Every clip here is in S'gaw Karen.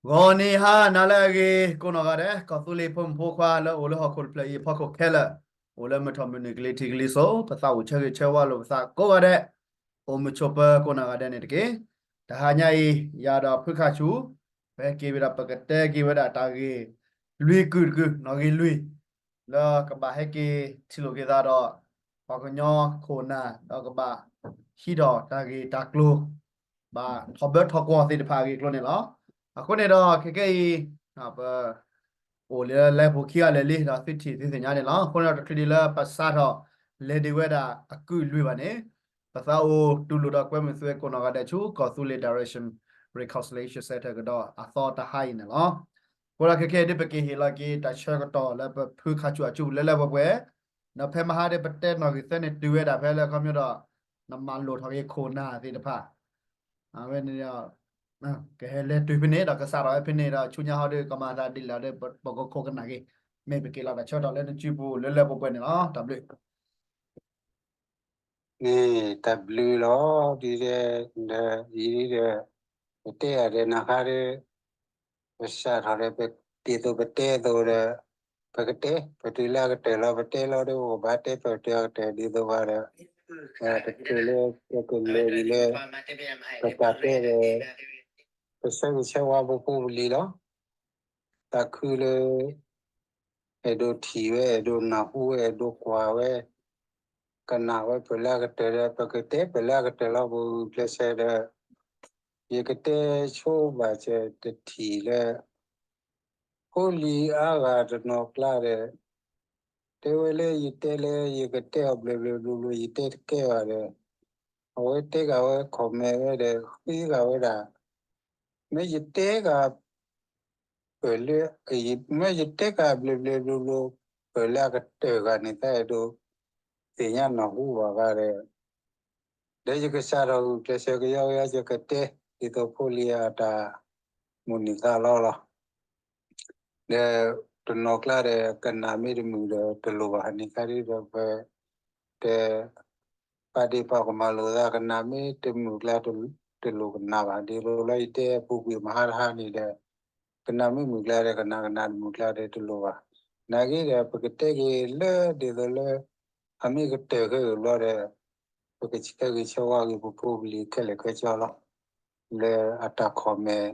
ဂီၤနံၤဟါနၤလၢအဂ့ၤ ကိးနီၢ်ဂၤဒဲး ကီၢ်သူလ့ၤဖိမုၣ်ဖိခွါလၢအိၣ်လၢဟီၣ်ခိၣ်တဖျၢၣ်အံၤအဖီခိၣ်ခဲလၢာ်, အိၣ်လၢမုၢ်ထီၣ်မုၢ်နုာ်ကလံၤထံးကလံၤစိး ပသးအိၣ်ဆၢဂ့ၤဆၢဝါလိာ်ပသးကိးဂၤဒဲး, အိၣ်မုာ်ဆိးပၢၤကိးနီၢ်ဂၤဒဲးန့ၣ်တက့ၢ်. တဟါညါအံၤ ယၤဒီးဖုခါဆူၣ် ပဟဲက့ၤဝဲဒၣ် ပကတဲက့ၤဝဲဒၣ်တၢ်ဂ့ၢ်လွံၢ်ကုၢ်တကုၢ် နီၣ်ဂံၢ်လွံၢ် လၢကဘၣ်ဟဲက့ၤထံၣ်လိာ်က့ၤသးဒီး ပှၤကညီခိၣ်နၢ် ဒီးကဘၣ်ဟံးထီၣ်တၢ်ဂ့ၢ်တၢ်ကျိၤ ဘၣ်ထီၣ်ဘၢထီၣ်ကွီၢ်သ့ၣ်တဖၣ်အဂ့ၢ်အကျိၤန့ၣ်လီၤ. အဃိန့ၣ်ဒီးခဲကနံၣ်အံၤ ပ အိၣ်လၢလါပူၤခံဂၤလၢာ်လံ ဒီးသုထံၣ်သုသ့ၣ်ညါန့ၣ်လီၤ. အဃိန့ၣ်ဒီးတချုးဒံးလၢပစးထီၣ်လဲၤဒံးဝဲဒၣ်အကုၢ်လွံၢ်ဘၣ်န့ၣ် ပသးအိၣ်တူၢ်လိာ်ဒီးကွဲမုာ်သုဝဲကိးနီၢ်ဂၤဒဲးဆူ ကီၢ်သူလ့ၤ Direction Reconciliation Center ကဒီးအသီတဟါအံၤန့ၣ်လီၤ. အဃိဒီးခဲကနံၣ်အံၤဒ်ပက့ၤဟ့ၣ်လီၤက့ၤ တၢ်ဆၢကတီၢ်လၢပဖုခါဆူၣ်အစုပူၤလၢလၢပှဲၤပှဲၤ, ဒီးဖဲမဟါဒီးပတဲနီၣ်ဂံၢ်သၢန့ၣ်တုၤဝဲဒၣ်ဖဲလၢအခီပညီဒီး နမၤလိာ်ထီၣ်က့ၤခိၣ်နၢ်သ့ၣ်တဖၣ် အဝဲန့ၣ်ဒီး ကဟဲလဲၤတုၤဖဲန့ၣ်ဒီးကစးထီၣ်ဝဲဖဲန့ၣ်ဒီး ဆူညါဟီဒီး ကမၤသးဒ်လဲၣ်ဒီး ပကခိၣ်ကနၣ်က့ၤ, မ့ၢ်ပက့ၤလီၤတၢ်ဆၢကတီၢ်လၢနစုပူၤလၢလၢပှဲၤပှဲၤန့ၣ်လီၤ. တၢ်ဘျုး န့ၣ် တၢ်ဘျုးလီၤ. ဒ်ဒီး ဒီး ယံၤဒီး ပတဲယၤဒီးနၤခါဒီး ပစးထီၣ်ဒီး ပဒ်သိးပတဲအသိးဒီး ပကတဲ ပတုၤလၢအကတၢၢ်လီၤ ပတဲလီၤဒီး ပကဘၣ်တဲပတုၤအကတၢၢ်ဒ်သိးဘၣ်ဒီး တချုးလၢပကလဲၤဒ်လၢ ပတၢ်တဲဒီး ပဆၢဂ့ၤဆၢဝါပဖိပလံၤလီၤ. သးခုလၢ အဲၣ်ဒိးထံၣ်ဝဲ အဲၣ်ဒိးနၢ်ဟူဝဲ အဲၣ်ဒိးကွၢ်ဝဲ ကနၣ်ဝဲပလၢအကတၢၢ်ဒီး ပကတဲပလၢအကတၢၢ်လီၤ ပဂုာ်ကျဲးစၢးဒီး ယကတဲဆိဘၣ်စၢၤတထံၣ်လၢ ဖိလံၤအါဂၤတနီၤကျါဒီး တဲဝဲလၢယတဲလၢယကတဲအီၤဘျဲၣ်ဘျဲၣ်ဘျိဘျိ ယတဲတကဲဘၣ်ဒီး အဝဲတဲဂၤဝဲ comment ဝဲဒီး ဃ့ဂၤဝဲဒၣ် မ့ၢ်ယတဲဂၤ ပလၢ မ့ၢ်ယတဲဂၤဘျဲၣ်ဘျဲၣ်ဘျိဘျိ ပလၢအကတၢၢ်ဂၤန့ၣ် တၢ်အဲၣ်ဒိးသ့ၣ်ညါနၢ်ဟူဘၣ်ဂၤဒီး ဒီးယကစးထီၣ်ဂုာ်ကျဲးစၢးကယီကယီ ယကတဲ ဒ်သိးဖိလံၤအတၢ်မိၣ်န့ၢ်သးလီလီၤ. ဒီးတနီၤကျါဒီး ကနၣ်မ့ၢ်တမုာ်ဒီးတလိၣ်ဘၣ်န့ၣ် ခါဒ်ဒီးပ တဲ ပာ်ဒ့ၣ်ပာ်ကမၣ်လိာ်သး ကနၣ်မ့ၢ်တမုာ်ကျါ တလိၣ်ကနၣ်ဘၣ် ဒ်သိးလၢယတဲပူၤကွံာ်မဟါတဟါန့ၣ်ဒီး ကနၣ်မ့ၢ်မုာ်ကျါဒီး ကနၣ်ကနၣ်တမုာ်ကျါဒီးတလိၣ်ဘၣ်. နာ်က့ဒီး ပကတဲက့ၤလၢဒ်သိးလၢ အမ့ၢ်ကတၢၢ်ခဲဂ့ၤဘျီဒီး ပကဆၢဂ့ၤဆၢဝါက့ၤပဖိပလံၤခဲလၢာ်ခဲဆ့လီၤ. လၢအတၢ် comment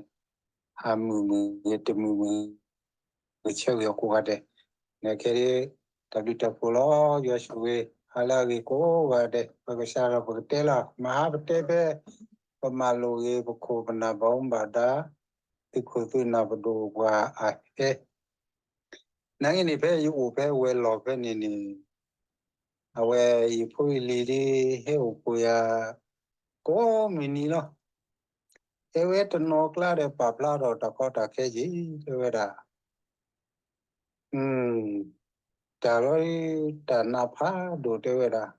အမုာ်မုာ်ဂ့ၤ တမုာ်မုာ်ဂ့ၤ ကဆၢဂ့ၤအီၤကိးဂၤဒဲး. နခဲဒ် တၢ်ဘျုးတၢ်ဖှိၣ်လီၤ ယွၤဆိၣ်ဂ့ၤ ဟါလၢအဂ့ၤကိးဂၤဒဲး ပကစးထီၣ်ပကတဲလီၤ မဟါပတဲဖဲ ပမၤလိာ်ဂ့ၤ ပခိၣ်ပနၢ်ဘၣ်မူဘၣ်ဒါ သုးခိၣ်သုးနၢ်ပဒိၣ်ပှၤအဟဲ နာ်က့န့ၣ် ဖဲယအိၣ်ဖဲဝဲၤလီၢ်ဖဲန့ၣ်န့ၣ် အဝဲယဖိယလံၤဒ် ဟဲအိၣ်ဖှိၣ်ယၤ ကိးမုၢ်နံၤလီၤ. တဲဝဲတနီၤကျါဒီး ပာ်ဖျါထီၣ်တၢ်ကီတၢ်ခဲက့ၤ တဲဝဲဒၣ် တၢ်လီၤ တၢ်နးဖးဒိၣ်တဲဝဲဒၣ်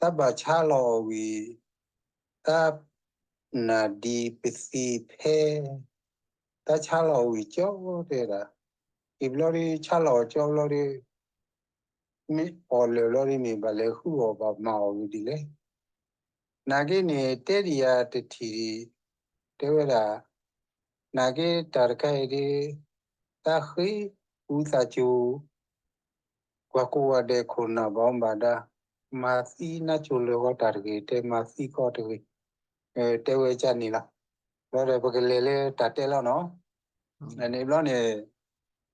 တၢ်ဘၣ်ဆါလီၤအီၤဝံၤ တၢ်နၢ်ဒံးပသံးဖဲ တၢ်ဆါလီၤအီၤဝံၤကၠီတဲဒၣ် အံၤဘျီဒ်ဆါလီၤအီၤကၠီဘျီဒ် မ့ၢ်အီၣ်လၢာ်ဘျီဒ်မ့ၢ်ဘၣ်လဲၤဃုအီၣ်ဘၣ်မၤအီၣ်ဝံၤဒ်လဲၣ် နာ်က့န့ၣ် တဲဒံးယၤတထံၣ်ဒံး တဲဝဲဒၣ် နာ်က့တၢ်တခါအံၤဒ် တၢ်ဃ့ဝံသးစူၤ ပှၤကိးဂၤဒဲးခိၣ်နၢ်ဘၣ်မူဘၣ်ဒါ မၤသံနါစိၤလၢာ်ဂီၢ်တၢ်တဂ့ၤ တဲမၤသံကီတဂ့ၤ တဲဝဲကၢ်န့ၣ်လီၤ. ဘျီဒီးပကလဲၤလၢတၢ်တဲလီၤနီၤ န့ၣ်ဘျီန့ၣ်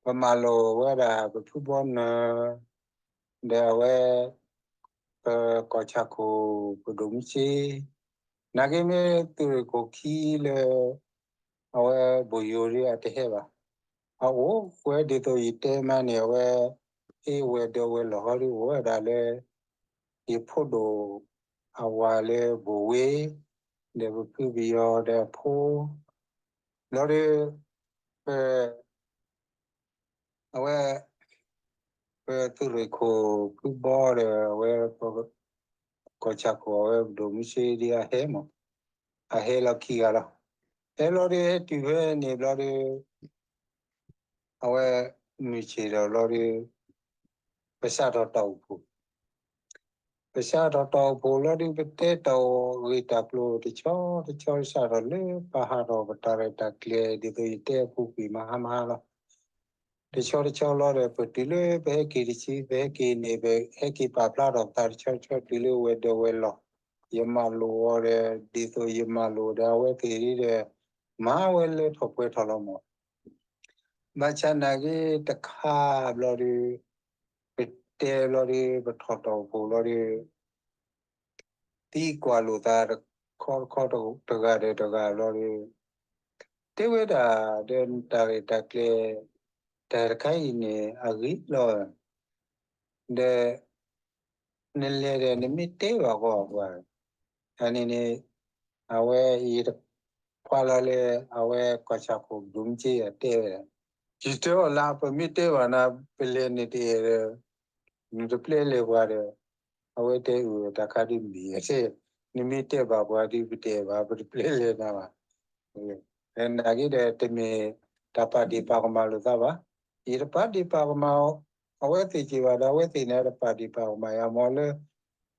ပမၤလိာ်ဝဲဒၣ်ပဖုဘီနၢၤ ဒီးအဝဲ ပကီၢ်ဆၣ်ခိၣ် ပဒိၣ်မူစ့ နာ်က့မ့ၢ်သုးရ့ၣ်ခိၣ်ခံလၢ အဝဲဘိၣ်ယိၤဒ်အတဟဲဘၣ်. အအိၣ်ဝဲဒ်သိးယတဲမးန့ၣ် အဝဲ ဟ့ၣ်ဝဲၤဒၢးဝဲၤလီၢ်ဟီဒ်အိၣ်ဝဲဒၣ်လၢ ယဖိဒိၣ်အဝၤလၢဘိၣ်ဝ့ ဒီးပဖုပယီၤဒီးအဖိ ဘျီဒီး ပ အဝဲ ပသုးရ့ၣ်ခိၣ်ဖုဘီဒီး အဝဲ ကီၢ်ဆၣ်ခိၣ် အဝဲပဒိၣ်မူစ့ဒ်အဟဲမး အဟဲလီၤခံဂၤလီၤ. ဟဲဘျီဒီး ဟဲတုၤဖဲန့ၣ်ဘျီဒီး အဝဲမုၢ်ဆ့ၣ်ဒီးဘျီဒီး ပစးထီၣ်တၢ်အိၣ်ဖှိၣ်, ပ ပစးထီၣ်တၢ်အိၣ်ဖှိၣ်လီၤဒီး ပတဲတၢ်ဂ့ၢ်တၢ်ကျိၤတဆီတဆီ စးထီၣ်လၢပဟးထီၣ်ပတၢ်ရဲၣ်တၢ်ကျဲၤ ဒ်သိးယတဲအပူၤကွံာ်မဟါမဟါလီၤ. တဆီတဆီလီၤဒီး ပတုၤလၢပဟဲက့ၤတဆံ ပဟဲက့ၤန့ၣ် ပဟဲက့ၤပာ်ဖျါထီၣ်ပသးတဆီတဆီ တုၤလၢဝဲၤဒီးဝဲၤလီၢ်, ယမၤလိာ်အီၤဒီး ဒ်သိးယမၤလိာ်ဒီး အဝဲသ့ၣ်ဒီး မၤဝဲလၢထီၣ်ပှဲၤထီၣ်လီၤမး. ဘၣ်ဆၣ်နာ်က့တခါဘျီဒီး ပတဲဘျီဒီး ပထီၣ်တၢ်အိၣ်ဖှိၣ်ဘျီဒီး သံကွၢ်လိာ်သးတခီတခီတဂၤဒီးတဂၤဘျီဒီး တဲဝဲဒၣ်ဒီး နတၢ်ရဲၣ်တၢ်ကျဲၤ တၢ်တခါအံၤန့ၣ် အဂ့ၤလီၤ. ဒီး နလဲၤဒီးနမ့ၢ်တဲဘၣ်ဃီပှၤ, အန့ၣ်န့ၣ် အဝဲယတခွါလီၤလၢ အဝဲကီၢ်ဆၣ်ခိၣ်ဒိၣ်မ့ၢ်က့ အတဲဝဲဒၣ်, ယတဲအီၤလၢ ပမ့ၢ်တဲဘၣ်နၤ ပလဲၤန့ၣ်တအဲၣ်ဒီး နတပျဲလဲၤပှၤဒီး အဝဲတဲအုၣ်တၢ်ခါဒ်မ့ၢ် နမ့ၢ်တဲဘၣ်ပှၤဒ်ပတဲဘၣ် ပတပျဲလဲၤနၤဘၣ်. နာ်က့ဒီး တမ့ၢ်တၢ်ပာ်ဒ့ၣ်ပာ်ကမၣ်လိာ်သးဘၣ်. ယတပာ်ဒ့ၣ်ပာ်ကမၣ်အဝဲသ့ၣ်က့ဘၣ်ဒီး အဝဲသ့ၣ်န့ၣ် တပာ်ဒ့ၣ်ပာ်ကမၣ်ယၤမ့ၢ်လၢ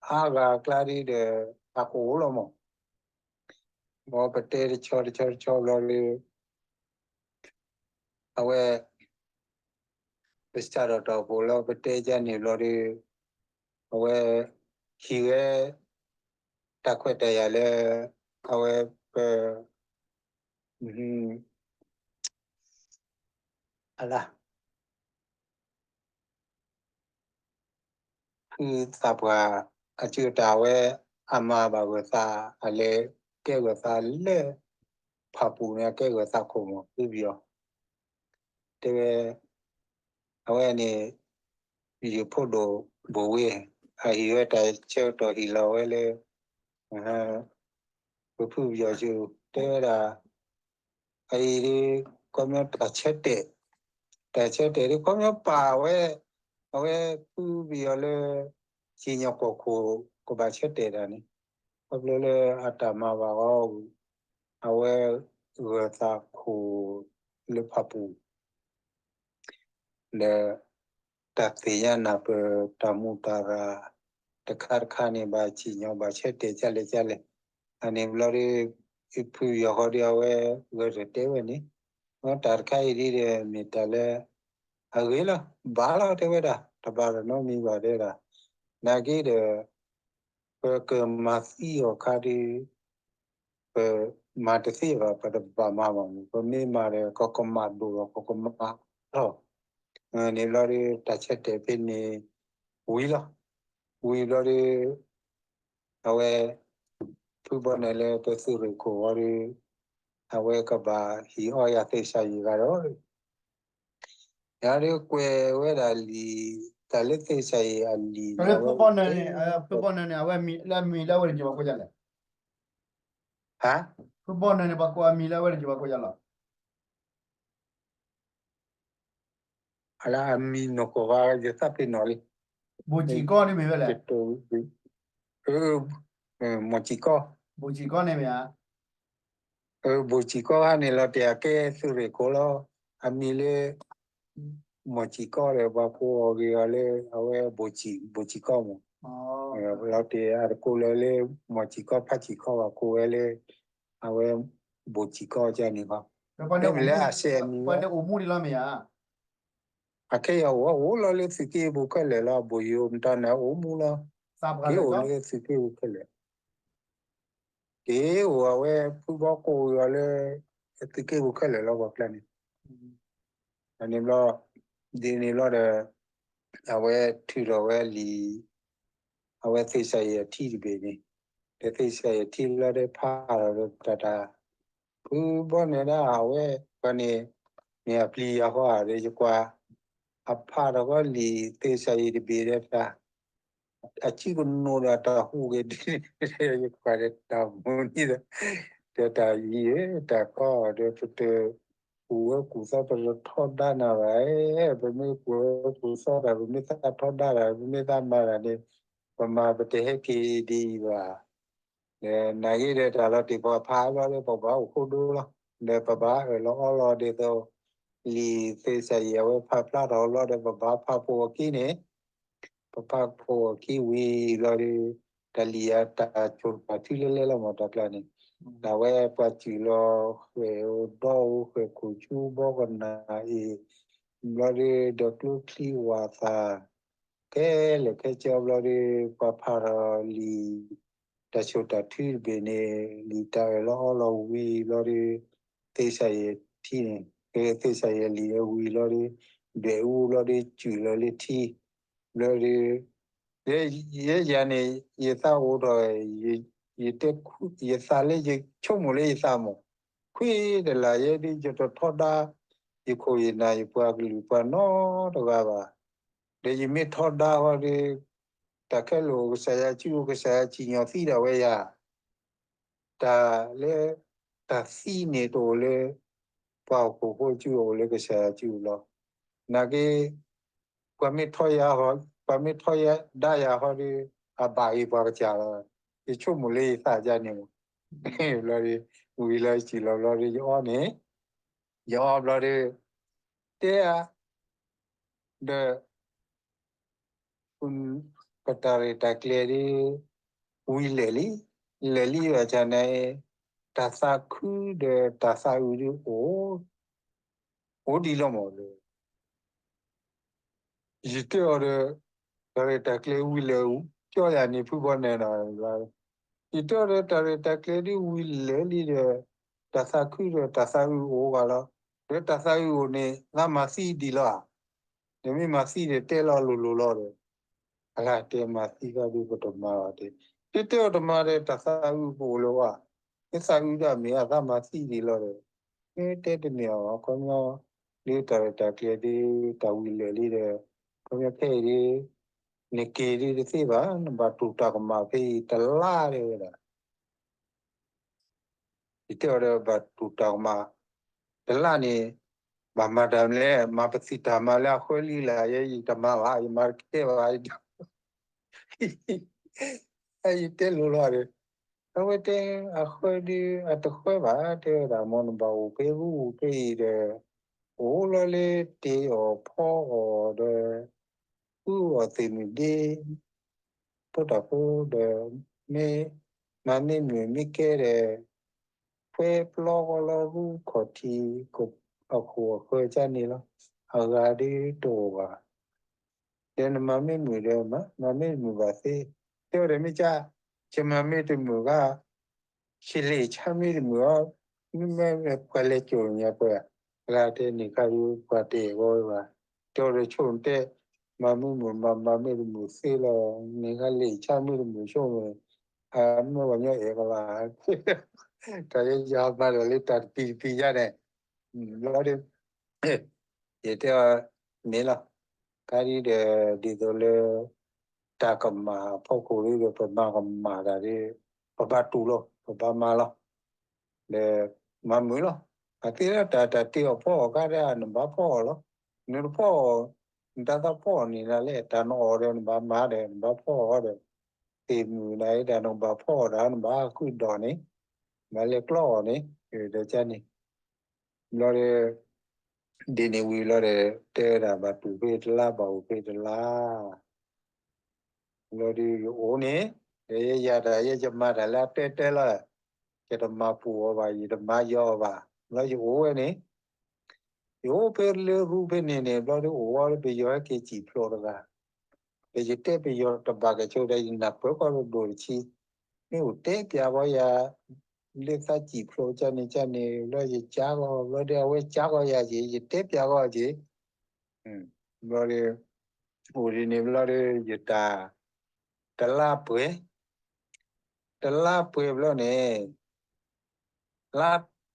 အါဂၤအကျါဒ်ဒီး အကအိၣ်လီၤမး. မ်ပတဲတဆီတဆီတဆီဘျီဒီး အဝဲ ပစးထီၣ်တၢ်အိၣ်ဖှိၣ်လီၤ ပတဲကန့ၣ်ဘျီဒီး အဝဲ ဟံးဝဲ တၢ်ခွဲးတၢ်ယာ်လၢ အဝဲပ အလၢ ဖုသးပှၢ် အစုတၢ်ဝဲ အမၤဘၣ်ဂၢၢ်သး အလဲၤကဲဂၢၢ်သးလၢ ဖၣ်ပူၤန့ၣ် အကဲဂၢၢ်သးခိၣ်မး ဖုပယီၤ တဲဝဲ အဝဲန့ၣ် ယဖိဒိၣ်ဘိၣ်ဝ့ အဟံးဝဲတၢ်ဆၢကတီၢ်ဟံးလီၤဝဲလၢ ပဖုပယီၤစု တဲဝဲဒၣ် အအံၤဒ် ခီပညီတၢ်ဆၢတဲာ်, တၢ်ဆၢတဲာ်ဒ် ခီပညီပာ်ဝဲ အဝဲဖုပယီၤလၢ စံၣ်ညီၣ်ကွီၢ်ခိၣ် ကဘၣ်ဆၢတဲာ်တၢ်န့ၣ် ခီဖျိလၢအတၢ်မၤဘၣ်အီၤ အဝဲဂၢၢ်သးခိၣ်လၢဖၣ်ပူၤ ဒီး တၢ်သ့ၣ်ညါနၢ်ပၢၢ်တၢ်မူးတၢ်ရၢ် တခါတခါန့ၣ် ဘၣ်စံၣ်ညီၣ်ဘၣ်ဆၢတဲာ်ကလဲၣ်ကလဲၣ်, အန့ၣ်ဘျီဒီး ဖုယီၤဃီဒီးအဝဲဂဲၤတတဲဝဲန့ၣ်, တၢ်တခါအံၤဒ်ဒီးမ့ၢ်တၢ်လၢ အဂ့ၤလီၤ ဘၣ်လီၤတဲဝဲဒၣ် တဘၣ်တနီတမံၤဘၣ်တဲဒၣ်, နာ်က့ဒီး ပကမၤသံအီၤခါဒီး ပမၤတသ့ဘၣ် ပတဘၣ်မၤဘၣ်မး ပမ့ၢ်မၤဒီး ကကမၣ်ဒိၣ်လီၤ ကကမၣ်ထီၣ်, န့ၣ်ဘျီဒီး တၢ်ဆၢတဲာ်ဖဲန့ၣ် ဝံၤလီၤ, ဝံၤဘျီဒီး အဝဲ ဖုဘီနၢၤလၢပသုးရ့ၣ်ခိၣ်ဝံၤဒီး အဝဲကဘၣ်ဟံးအီယၤသ့ၣ်စၢ်ယံာ်ဂၤဒီး ယၤဒီးကွဲးဝဲဒၣ်လံာ် တၢ်လၢသ့ၣ်စၢ်ယံာ်အလံာ်န့ၣ် ဖုဘီနၢၤန့ၣ် ဖုဘီနၢၤန့ၣ် အဝဲမံၤလၢအဝဲတယိၤဘၣ်ခိၣ်ယလဲၣ်, ဟါ, ဖုဘီနၢၤန့ၣ် ပှၤကိးအမံၤလၢအဝဲတယိၤဘၣ်ခိၣ်ယလီၤ. အလၢအမံၤနီၢ်ကီၢ်ဂၤ ယသးပ့ၤနီၣ်လံ, ဘိၣ်စံၣ်ကီန့ၣ်မ့ၢ်ဝဲလဲၣ်, မီၢ်စံၣ်ကီ, ဘိၣ်စံၣ်ကီန့ၣ်မ့ၢ်ဧါ, ဘိၣ်စံၣ်ကီဂၤန့ၣ်လီၤ တဲအကဲသုးရ့ၣ်ခိၣ်လီၤ, အမံၤလၢ မီၢ်စံၣ်ကီဒီး ပှၤကိးအီၤဂ့ၤအီၤလၢ အဝဲဘိၣ်စံၣ် ဘိၣ်စံၣ်ကီမး, လီၤတဲာ်အတကိးလၢလၢ မီၢ်စံၣ်ကီ ဖးစံၣ်ကီ ပှၤကိးဝဲလၢ အဝဲ ဘိၣ်စံၣ်ကီကန့ၣ်ဘၣ်, မ့ၢ်လၢအစဲးအမံၤလီၤ, အခဲအံၤအိၣ်အိၣ်လီၤလၢသုးက့ပူၤခဲလၢာ်လီၤ, ဘိၣ်ယိၤမတၤန့ၣ်အိၣ်မူလီၤ, က့ၤအိၣ်လၢသုးက့ပူၤခဲလၢာ် က့ၤအိၣ်အဝဲဖုဘီကိးဂၤလၢ သုးက့ပူၤခဲလၢာ်လီၤ ပှၤကျါန့ၣ်, န့ၣ်ဘျီ ဒ်န့ၣ်ဘျီဒီး အဝဲထုးထီၣ်ဝဲလံာ် အဝဲသ့ၣ်စၢ်ယံာ်အထံတဘ့ၣ်န့ၣ်, ဒီးသ့ၣ်စၢ်ယံာ်အထံဘျီဒီးဖးထီၣ်ဒီးတၢ်တၢ် ဖုဘီနၢၤဒၣ်အဝဲ ပှၤန့ၣ် န့ၣ်အပျံၤယၤဃီဧါဒီးယကွၢ် အဖးထီၣ်ဃီလံာ်သ့ၣ်စၢ်ယံာ်တဘ့ၣ်ဒီးတၢ် အစုကနိးဒီးတၢ်ဟူးဂ့ၤဒ်န့ၣ် ယကွၢ်ဒီးတၢ်မူန့ၣ်ဒီး ဒီးတၢ်ယံၤဧၢ တၢ်ကီဒီးပတ ကူၣ်ဝဲကူၣ်သီ ပတထီဒါနၤဘၣ်, ပမ့ၢ်ကူၣ်ဝဲကူၣ်သီတၢ် ပမ့ၢ်သးထီဒါတၢ် ပမ့ၢ်သးမၤတၢ်န့ၣ် ပမၤပတဟဲက့ၤဒ်အံၤဘၣ်. ဒီးနာ်က့ဒီးတၢ်လီၤတံၢ်ပှၤဖးဘျီဒီး ပဘၣ်အိၣ်ခိၣ်ဒိလီၤ. ဒီးပဘၣ်အၢၣ်လီၤအီလီၤဒ်သိး လံာ်သ့ၣ်စၢ်ယံာ်အဝဲဖးဖျါထီၣ်ဘျီဒီး ပဘၣ်ဖးပိာ်အခံန့ၣ် ပဖးကဖိအခံဝံၤဘျီဒီး တၢ်လံာ်အတၢ်ဆိၣ်တၢ်ထုလဲလဲလီၤမး တၢ်ကျါန့ၣ်, ဒ်ဝဲပှၤစူၤလီၤဃဲၤအိၣ်ဒီးအိၣ်ဃဲၤခိၣ်ဆူဘီကနၣ်အံၤ, ဘျီဒီး ဒီးကျိချံဝၣ်သၣ် ခဲလၢာ်ခဲဆ့ဘျီဒီး ပှၤဖးထီၣ်လံာ် တၢ်ဆိၣ်တၢ်ထုတဘ့ၣ်န့ၣ် လံာ်တၢ်အၢၣ်လီၤအီလီၤဝံၤဘျီဒီး သ့ၣ်စၢ်ယဲၣ်ထံန့ၣ်, သ့ၣ်စၢ်ယဲၣ်လံာ်အဝံၤဘျီဒီး ဒွဲၣ်အူဘျီဒီး စူၤလီၤလၢထံ ဘျီဒီး ယဲယၤန့ၣ် ယသးအိၣ်ထီၣ်, ယတဲ ယသးလၢယဆိကမိၣ်လၢယသးမး, ခွံတလးယဲဒ်ယတထီဒါ ယခိၣ်ယနၢ်ယပှၤကလုာ်ပှၤနီတဂၤဘၣ်. ဒီးယမ့ၢ်ထီဒါဃီဒီး တၢ်ခဲလၢာ်အိၣ်ကစၢ်ယွၤစုအိၣ်ကစၢ်ယွၤစံၣ်ညီၣ်သံဒၣ်ဝဲယၤ, တၢ်လၢ တၢ်သံန့ၣ်တအိၣ်လၢ ပှၤဟီၣ်ခိၣ်ဖိစု အိၣ်လၢကစၢ်ယွၤစုလီၤ. နာ်က့ ပှၤမ့ၢ်ထီယၤ, ပှၤမ့ၢ်ထီဒါယၤဃီဒီး အဘၣ်ဂ့ၤပှၤကစၢ်လီၤ. ယဆိကမိၣ်လၢယသးယၤန့ၣ်မး, ဘျီဒီး ဝံၤလီၤစံၣ်လီၤဘျီဒီး ယအီန့ၣ်, ယအီဘျီဒီး တဲဧါ, ဒီး ပတၢ်ရဲၣ်တၢ်ကျဲၤဒီး ဝံၤလဲၣ်လံ, လဲၣ်လံဘၣ်ဆၣ်န့ၣ် တၢ်သးခုဒီးတၢ်သးအုးဒီးအိၣ်, အိၣ်ဒံးလီၤမးဒီး ယတဲအီၤဒီး တၢ်ရဲၣ်တၢ်ကျဲၤဝံၤလဲၣ်, ကၠီယၤန့ၣ်ဖုဘီနဲၣ်နီၤ, ယတဲအီၤဒီး တၢ်ရဲၣ်တၢ်ကျဲၤဒ်ဝံၤလဲၣ်လံဒီး တၢ်သးခုဒီးတၢ်သးအုးအိၣ်ဂၤလီၤ. ဒီးတၢ်သးအုးအိၣ်န့ၣ် သးမၤသံဒံးလီၤဧါ. နမ့ၢ်မၤသံဒီး တဲလီၤလိၤလိၤလီၤဒီး အလၢတဲမၤသံဃီဒီး ပတမၤဘၣ်တဲ, တဲတဲအီၤတမၤဒီး တၢ်သးအုးပအိၣ်လၢၤဘၣ်, မ့ၢ်သးအုးဒၣ်မ့ၢ်အသးမၤသံဒံးလီၤဒီး မ့ၢ်တဲတန့ၢ်အီၤ ခီပညီ လၢတၢ်ရဲၣ်တၢ်ကျဲၤဒီး တၢ်ဝံၤလဲၣ်လံဒီး ခီပညီဖဲအံၤဒီး နက့ၤဒ်တသ့ဘၣ်, နဘၣ်တူၢ်တၢ်ကမၣ်ဖဲအံၤတလါတဲဝဲဒၣ်. ယတဲအီၤဒီး ဘၣ်တူၢ်တၢ်ကမၣ် တလါန့ၣ် ဘၣ်မၤတၢ်မနုၤလဲၣ်, မၤပသံတၢ်မၤလၢအဃၢလံလၢ်ယဲ ယတမၤဘၣ်, ယမၤတကဲဘၣ်, ယတဲလိၤလီၤဒီး အဝဲတဲ အဃၢဒီး အတဃၢဘၣ် တဲဝဲဒၣ် မ်နဘၣ်အိၣ်ဖဲပူၤဖဲအံၤဒီး အိၣ်လီၤလၢတ့အီၣ်ဖီအီၣ်ဒီး ဃုအီၣ်သ့ၣ်မုၢ်ဒ့ ဖိတၢ်ဖိဒီး မ့ၢ်မၤမ့ၢ်မုာ်မ့ၢ်ကဲဒီး ဖဲပျီဃီလီၤရူခီၣ်ထံးအခိၣ်အဃၢၤကန့ၣ်လီၤ. အဂၤဒ်တအိၣ်ဘၣ် ဒီးနမၤမ့ၢ်မုာ်ဒီး မၤမ့ၢ်တမုာ်ဘၣ်သ့, တဲဝဲဒီးမ့ၢ်က ယမၤမ့ၢ်တမုာ်ဂ့ၤ ယလဲၤဆါမ့ၢ်တမုာ်အီၤ, မ့ၢ်မ့ၢ်ပှၤလဲၤစိာ်ညါပှၤ, အဂၤတဲန့ၣ်ခါဒီး ပှၤတအဲၣ်ဂီၢ်ဝဲဘၣ်, တဲအီၤဒီးဆိၣ်တဲ, မၤမ့ၢ်မုာ်မၤ မၤမ့ၢ်တမုာ်သ့လီၤ, န့ၣ်ခါလဲၤဆါမ့ၢ်တမုာ်ဆိၣ်မ့ၢ်, အမ့ၢ်ပှၤညီအဲၣ်ကဘၣ်, တၢ်ယဲယၤမၤဒီးလၢတၢ်တပံၤတပံၤယါန့ၣ်, ဘျီဒီး ယတဲအီၤ န့ၣ်လီၤ. ခါဒ်ဒီး ဒ်သိးလၢ တၢ်ကမၣ်အဖီခိၣ်ဒီး ပမၤကမၣ်တၢ်ဒီး ပဘၣ်တူၢ်လီၤ ပဘၣ်မၤလီၤ. ဒီးမၤမုာ်လီၤ. အသ့လၢတၢ် တၢ်တ့အီၣ်ဖီအီၣ်ခါဒီး နဘၣ်ဖီအီၣ်လီၤ. နတဖီအီၣ် နတၢ်သးဖီအီၣ်န့ၣ်ဒၣ်လဲာ် တၢ်နအီၣ်ဒီးနဘၣ်မၤဒီး နဘၣ်ဖီအီၣ်ဒီး သ့ၣ်မုၣ်နၤဒၣ်နကဘၣ်ဖီအီၣ်ဒီး နဘၣ်ဃုာ်ဒီးန့ၣ် နဘၣ်လဲၤကျီအီၣ်န့ၣ် ဒီးကန့ၣ် ဘျီဒီး ဒ်န့ၣ်ဝံၤလီၤဒီး တဲဝဲဒၣ်ဘၣ်တူၢ်ဖဲတလါ ဘၣ်အိၣ်ဖဲတလါ ဘျီဒီးယအိၣ်န့ၣ် ဒီးယဲယၤတၢ်ယဲယမၤတၢ်လၢအတဲတဲလီၤ, ယတမၤပူၤအီၤဘၣ် ယတမၤယီၤအီၤဘၣ် ဘျီယအိၣ်ဝဲန့ၣ် ယအိၣ်ဖဲလၢရူဖဲန့ၣ်န့ၣ် ဘျီဒီးအိၣ်ဝဲဒီးပယီၤဟဲက့ၤစံၣ်ဖျိးတဂၤ ဒီးယတဲပယီၤတဘၣ်ကဆိးဒီး ယနၢ်ပၢၢ်ကီၢ်တဒိၣ်တဆံ, မ့ၢ်အိၣ်တဲပျးဘီယၤ လၢသးစံၣ်ဖျိးကန့ၣ်ကန့ၣ် ဘျီယကးဂီၤ ဘျီဒီးအဝဲကးဂီၤယၤက့ၤ ယတဲပျးဂီၤက့ၤ, ဘျီဒီး အိၣ်ဒ်န့ၣ်ဘျီဒီး ယတၢ် တလါပှဲၤ တလါပှဲၤဘျီန့ၣ် လါ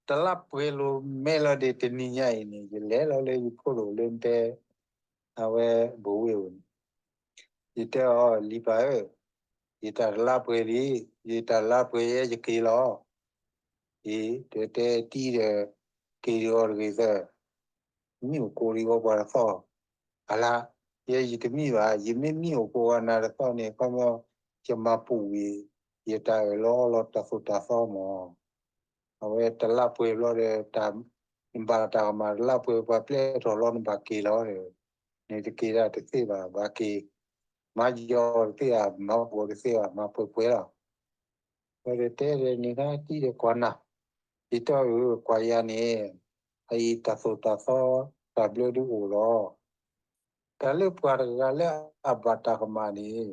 တလါပှဲၤလိာ်မဲာ်လီၤဒီး တနံၤညါအံၤန့ၣ် ယလဲၤလီၤလၢယဖိဒိၣ်လၢတဲ အဝဲဘိဝ့ၢ်ဧိၤန့ၣ် ယတဲအီၤ လံၤပၢ်ဧၢ, ယတၢ်တလါပှဲၤလံ, ယတၢ်တလါပှဲၤယဲယက့ၤလီၤ. အံၤ တဲတဲတံၢ်ဒီး က့ၤဒီးအီၤတဂ့ၤသၢ မံအိၣ်ကိးဒံးဝဲပှၤတသီၣ်, အလါ ယဲယတမံဘၣ်, ယမ့ၢ်မံအိၣ်ကိးဂၤနၤတသီၣ်န့ၣ် ခီပညီ ယမၤပူၤဝံၤ ယတၢ်အၢၣ်လီၤအီလီၤတၢ်သိၣ်တၢ်သီမး, အဝဲတလါပှဲၤဘျီဒီး နဘၣ်တၢ်ကမၣ်တလါပှဲၤ ပှၤပျဲထီၣ်လီၤ နဘၣ်က့ၤလီၤဒီး န့ၣ်တက့ၤဒၣ်တသ့ဘၣ် ဘၣ်က့ၤ မၤယီၤတသ့ဧါ, မၤဘီတသ့ဧါ, မၤပှဲၤပှဲၤလီၤ. ဝဲဒီးတဲဒီးန့ၣ် နတံၢ်ဒီးကွၢ်နၤ, ယတဲအီၤ ကွၢ်ယၤန့ၣ်, အအံၤတၢ်သိၣ်တၢ်သီ တၢ်ဘျၢဒုးအိၣ်လီၤ. တၢ်လၢပှၤတဂၤလၢအဘၣ်တၢ်ကမၣ်န့ၣ်,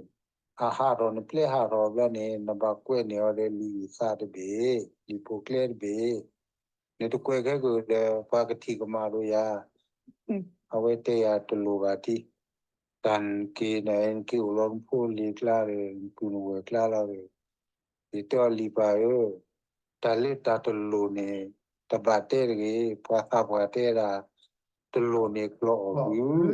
အဟးထီၣ်နပျဲဟးထီၣ်ဘျီန့ၣ် နဘၣ်ကွဲးန့ၢ်အီၤဒီးလံာ်အုၣ်သးတဘ့ၣ်, လံာ်ဖိကျဲတဘ့ၣ်, နတကွဲးခဲကဒီး ပှၤကထံၣ်ကမၣ်ဒိၣ်ယၤ, အဝဲတဲယၤတလိၣ်ဘၣ်တံၢ်, တၢ်နက့ၤန့ၣ် နက့ၤအိၣ်လီၤနဖိလံၤကျါဒီး နပုၢ်နဝဲၢ်ကျါလီၤဒီး, ယတဲအီၤလံာ်ပၢ်ဧၢ, တၢ်လၢတၢ်တလိၣ်န့ၣ် တဘၣ်တဲတဂ့ၤ, ပှၤသးပှၢ်တဲဒၣ်, တလိၣ်န့ၣ်ကျီအီၣ်ဘု, ကျီ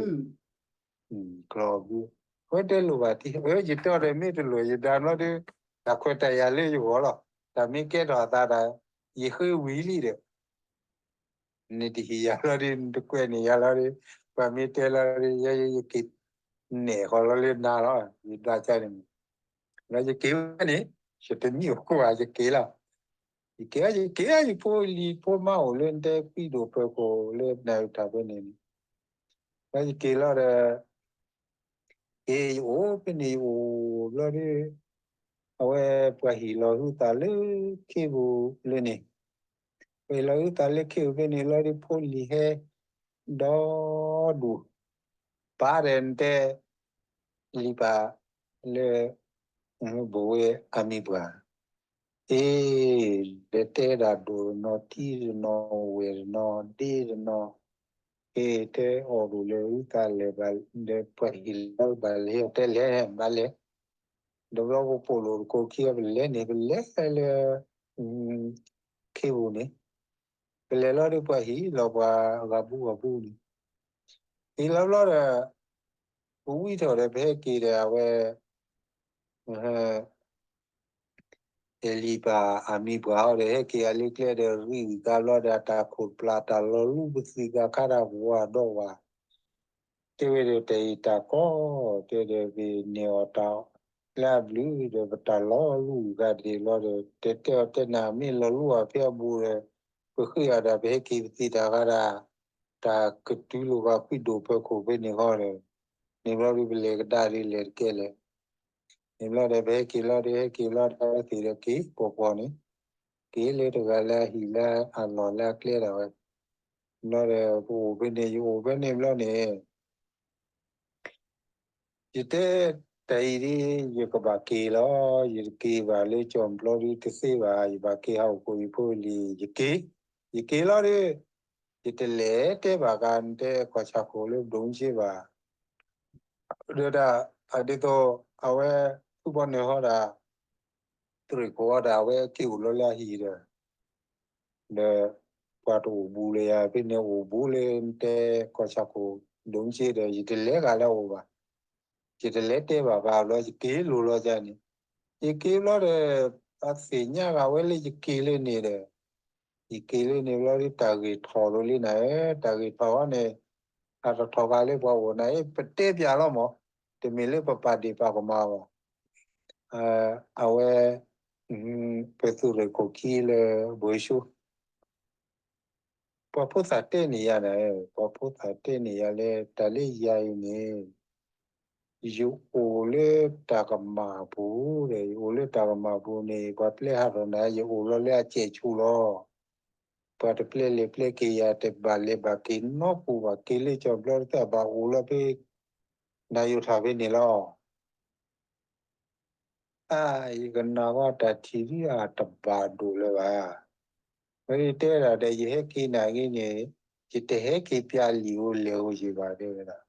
အီၣ်ဘု, အဝဲတဲလိၣ်ဘၣ်တံၢ်, အၢ ယတဲအီၤဒီးမ့ၢ်တလိၣ် ယဒၣ်ဘျီဒီး, တၢ်ခွဲးတၢ်ယာ်လၢယဂီၢ်လီၤ, တၢ်မ့ၢ်ကဲထီၣ်အသးဒီး, ယဃ့ဝံၤလံဒီး နတဟ့ၣ်ယၤလီၤဒီး နတကွဲးန့ၢ်ယၤလီၤဒီး, ပှၤမ့ၢ်တဲလီၤဒီး ယဲယက့ၤ နဲၣ်ဃီလီၤလၢနၤလီၤ, ယဒၣ်ကန့ၣ်, လၢယက့ၤဝဲန့ၣ်, ယတမံအိၣ်ကိးဘၣ် ယက့ၤလီၤ. ယက့ၤ ယက့ၤ ယဖိလံၤဖိမါအိၣ်လၢနတဲ ကွံဒိၣ်ပၢၤခိၣ်လၢနၢ်တၢ်ဖဲန့ၣ်န့ၣ်, လၢယက့ၤလီၤဒီး က့ၤယအိၣ်ဖဲန့ၣ် ယအိၣ်ဘျီဒီး, အဝဲပှၤဟ့ၣ်လီၤဟုသးလၢခ့ပူၤလၢန့ၣ်, ပှၤဟ့ၣ်လီၤဟုသးလၢခ့ပူၤဖဲန့ၣ်လီၤဒီး ဖိလံၤဟဲဒီဒူၣ်, ပၢ်ဒီးနတဲ လံာ်ပၢ်လၢ ဘိဝဲအမံၤပှၢ်, အ့ ဒီးတဲဒၣ်ဒိၣ်တနီၤ ထံတနီၤ ဝဲၢ်တနီၤ ဒ့တနီၤ, အ့ တဲအီၣ်ဒိၣ်လၢဟုသးလဲၤဘၣ်, ဒီးပှၤဟ့ၣ်လီၤဘၣ်လဲၤ တဲလဲၤဘၣ်လဲၤ, ဒီးဘျီပပိာ်လိာ်တကိးခံ ပလဲၤန့ၣ် ပလဲၤလၢ ခ့ပူၤန့ၣ်, ပလဲၤလီၤဒီးပှၤဟ့ၣ်လီၤပှၤဂၤဘူဂၤဘူန့ၣ်, ဟ့ၣ်လီၤဘျီဒီး ပဝံထီၣ်ဒီးပဟဲက့ၤဒီးအဝဲ လံာ်ပၢ်အမံၤပှၢ်အီၤဒီး ဟဲက့ၤအလၢကျဲဒီး ရံးဝံၤကါဘျီဒီး အတၢ်ခိၣ်တပျၢ်တၢ်လီၤလူပသံးကါခါတၢ်ဝၤဒီးဝၤ, တဲဝဲဒီးတၢ်အံၤတၢ်ကီ, တဲဒီးပန့ၢ်အီၤတၢ်လၢအဘျုးဒီး ပတၢ်လီၤလူဂၤဒဲးလီၤဒီး တဲတဲအီၤတဲနၤ မ့ၢ်လီၤလူအီၤဖဲအဘူးဒီး ပဃ့အီၤဒီး ပဟဲက့ၤပသံးတၢ်ဂၤဒၣ်, တၢ်ကတုၤလီၤဂာ်ကွံဒိၣ်ပၢၤခိၣ်ဖဲန့ၣ်ဃီဒီး, န့ၣ်ဘျီဒီးပလဲၤကဒါဒ်လဲၣ်တကဲလဲၣ်. န့ၣ်ဘျီဒီး ပဟဲက့ၤလီၤဒီး ဟဲက့ၤလီၤဒီး အဝဲသ့ၣ်ဒီးက့ၤပိာ်ပိာ်န့ၣ်, က့ၤလၢတဂၤလၢအဟံၣ်လၢအလီၢ်လၢအကျဲဒၣ်ဝဲ, ဘျီဒီး ပအိၣ်ဖဲန့ၣ် ယအိၣ်ဖဲန့ၣ်ဘျီန့ၣ် ယတဲ တၢ်အံၤဒ် ယကဘၣ်က့ၤလီၤ, ယတက့ၤဘၣ်လၢကၠီၣ်ဘျီဒ်တသ့ဘၣ်, ယဘၣ်က့ၤဟးအိၣ်ကိးယဖိလံၤ, ယက့ၤ, ယက့ၤလီၤဒီး ယတလဲၤတဲဘၣ်ကါ နတဲကီၢ်ဆၣ်ခိၣ်လၢဘျုးမုၢ်စ့ဘၣ်, ဒီးဒၣ် ဒ်သိး အဝဲ ဖုဘီန့ၣ်ဟီဒၣ် သုးရ့ၣ်ခိၣ်အီၤဒီး အဝဲက့ၤအိၣ်လီၤလၢအဟံၣ်ဒီး ဒီး ပှၤတအိၣ်ဘူးလၢယၤ ဖဲန့ၣ်အိၣ်ဘူးလၢနတဲကီၢ်ဆၣ်ခိၣ် ဒိၣ်မ့ၢ်က့ဒီး ယတလဲၤဂၤလၢအအိၣ်ဘၣ်, ယတလဲၤတဲဘၣ်ဘၣ်ဘျီ ယက့ၤလိၤလီၤယၤန့ၣ်, ယက့ၤဘျီဒီး အသ့ၣ်ညါဂၤဝဲလၢယက့ၤလၢန့ၣ်ဒီး ယက့ၤလၢန့ၣ်ဘျီဒီး တၢ်ဂ့ၢ်ထီၣ်လိၤလံနၤဧၢ, တၢ်ဂ့ၢ်ထီၣ်အီၤန့ၣ် အတထီၣ်ဘၣ်လၢပှၤအိၣ်နၤဧၢ, ပတဲပၠးလီၤမး, တမ့ၢ်လၢပပာ်ဒ့ၣ်ပာ်ကမၣ်ဘၣ်, အဝဲ ပသုးရ့ၣ်ခိၣ်ခံလၢဘိၣ်ဆိ ပှၤဖိသၣ်တဲန့ၢ်ယၤန့ၣ်, ပှၤဖိသၣ်တဲန့ၢ်ယၤလၢ တၢ်လၢယၤအံၤန့ၣ် ယအိၣ်လၢတၢ်ကမၣ်အပူၤဒီး ယအိၣ်လၢတၢ်ကမၣ်အပူၤန့ၣ် ပှၤပျဲဟးထီၣ်နၤ ယအိၣ်လီၤလၢအစဲးဆူလီၤ. ပှၤတပျဲလဲၤပျဲက့ၤယၤ တဘၣ်လဲၤဘၣ်က့ၤနီတပူၤဘၣ်, က့ၤလၢကၠီၣ်ဘျီတသ့ ဘၣ်အိၣ်လီၤဖဲ နယူၤထၣ်ဖဲန့ၣ်လီၤ. အါ ယကနၣ်ဝဲတၢ်ထံၣ်ဒ်အတဘၣ်ဒိၣ်လၢၤဘၣ်. ဝဲယတဲဒၣ်ဒီး ယဟဲက့ၤနၤဂ့ၤန့ၣ် ယတဟဲက့ၤပျးလံာ်ဧိၤလဲၢ်ဧိၤယံၤဘၣ် တဲဝဲဒၣ်,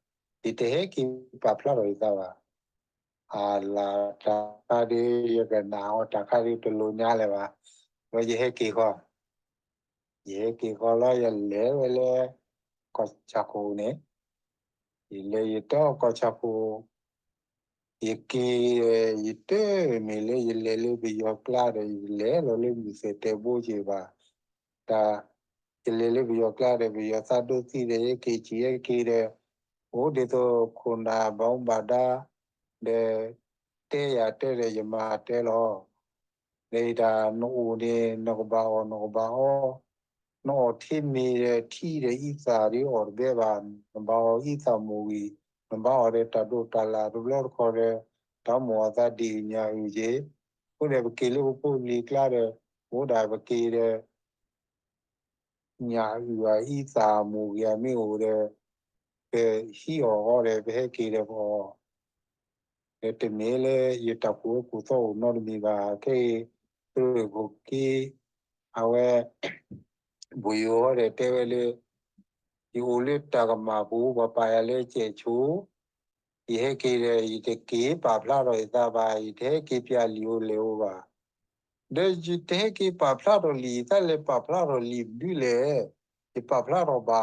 ယတဟဲက့ၤပာ်ဖျါထီၣ်ယသးဘၣ်. အလၢတၢ်ခါဒီး ယကနၣ်အီၤတၢ်ခါဒီး တလိၣ်ညါလၢၤဘၣ်. ဝဲယဟဲက့ၤဃီ ယဟဲက့ၤဃီလီၤ ယလဲၤဝဲလၢ ကီၢ်ဆၣ်ခိၣ်န့ၣ်, ယလဲၤယတီကီၢ်ဆၣ်ခိၣ် ယက့ၤ ယတမ့ၢ်လၢယလဲၤလၢပယီၤကျါဒီး ယလဲၤလီၤလၢမုၢ်သဲၣ်တဲဘိက့ၤဘၣ်. တၢ် ယလဲၤလၢပယီၤကျါဒီး ပယီၤသးဒိၣ်သံဒီး ယက့ၤက့ၤယက့ၤဒီး အိၣ်ဒ်သိးခိၣ်နၢ်ဘၣ်မူဘၣ်ဒါ ဒီး တဲယၤတဲဒီးယမၤတဲလီၤ. ဒီးယတၢ် နအိၣ်န့ၣ် နကဘၣ်အီၣ်နကဘၣ်အီ, နအီၣ်ထံမ့ၤဒီးထံဒီးအံသၣ်ဒီးအီၣ်တဘဲဘၣ်, နဘၣ်အီၣ်အံသၣ်မိၢ်ဂံၢ် နဘၣ်အီၣ်ဒီးတၢ်ဒိးတၢ်လၢ်တဘျီတခီဒီး တၢ်မိၣ်အသးဒ်အံၤညၣ်အုၣ်က့ၤ, အဃိန့ၣ် ပက့ၤလၢပဖိပလံၤကျါဒီး အိၣ်ဒၣ်ပက့ၤဒီး ညၣ်အုၣ်အအံသၣ်မိၢ်ဂ့ၤအမ့ၢ်အိၣ်ဒီး ပဟံးအီၣ်အီဒီး ပဟဲက့ၤဒီးပအီၣ်, ဒီးတမ့ၢ်လၢယတၢ်ကူၣ်အၢကူၣ်သီအိၣ်နီတမံၤဘၣ်. ခဲအံၤ သုးခိၣ်က့ အဝဲ ဘိယိၤဟီဒီးတဲဝဲလၢ ယအိၣ်လၢတၢ်ကမၣ်ပူၤ ပှၤပာ်ယၤလၢစဲးဆိ, ယဟဲက့ၤဒီး ယတက့ၤပာ်ဖျါထီၣ်ယသးဘၣ်, ယတဟဲက့ၤပျၢ်လံာ်အိၣ်လဲၣ်အိၣ်ဘၣ်. ဒီးယတဟဲက့ၤပာ်ဖျါထီၣ်လံာ် ယသးလဲၤပာ်ဖျါထီၣ်လံာ်မနုၤလဲၣ်, ယပာ်ဖျါထီၣ်ဘၣ်ဧါ.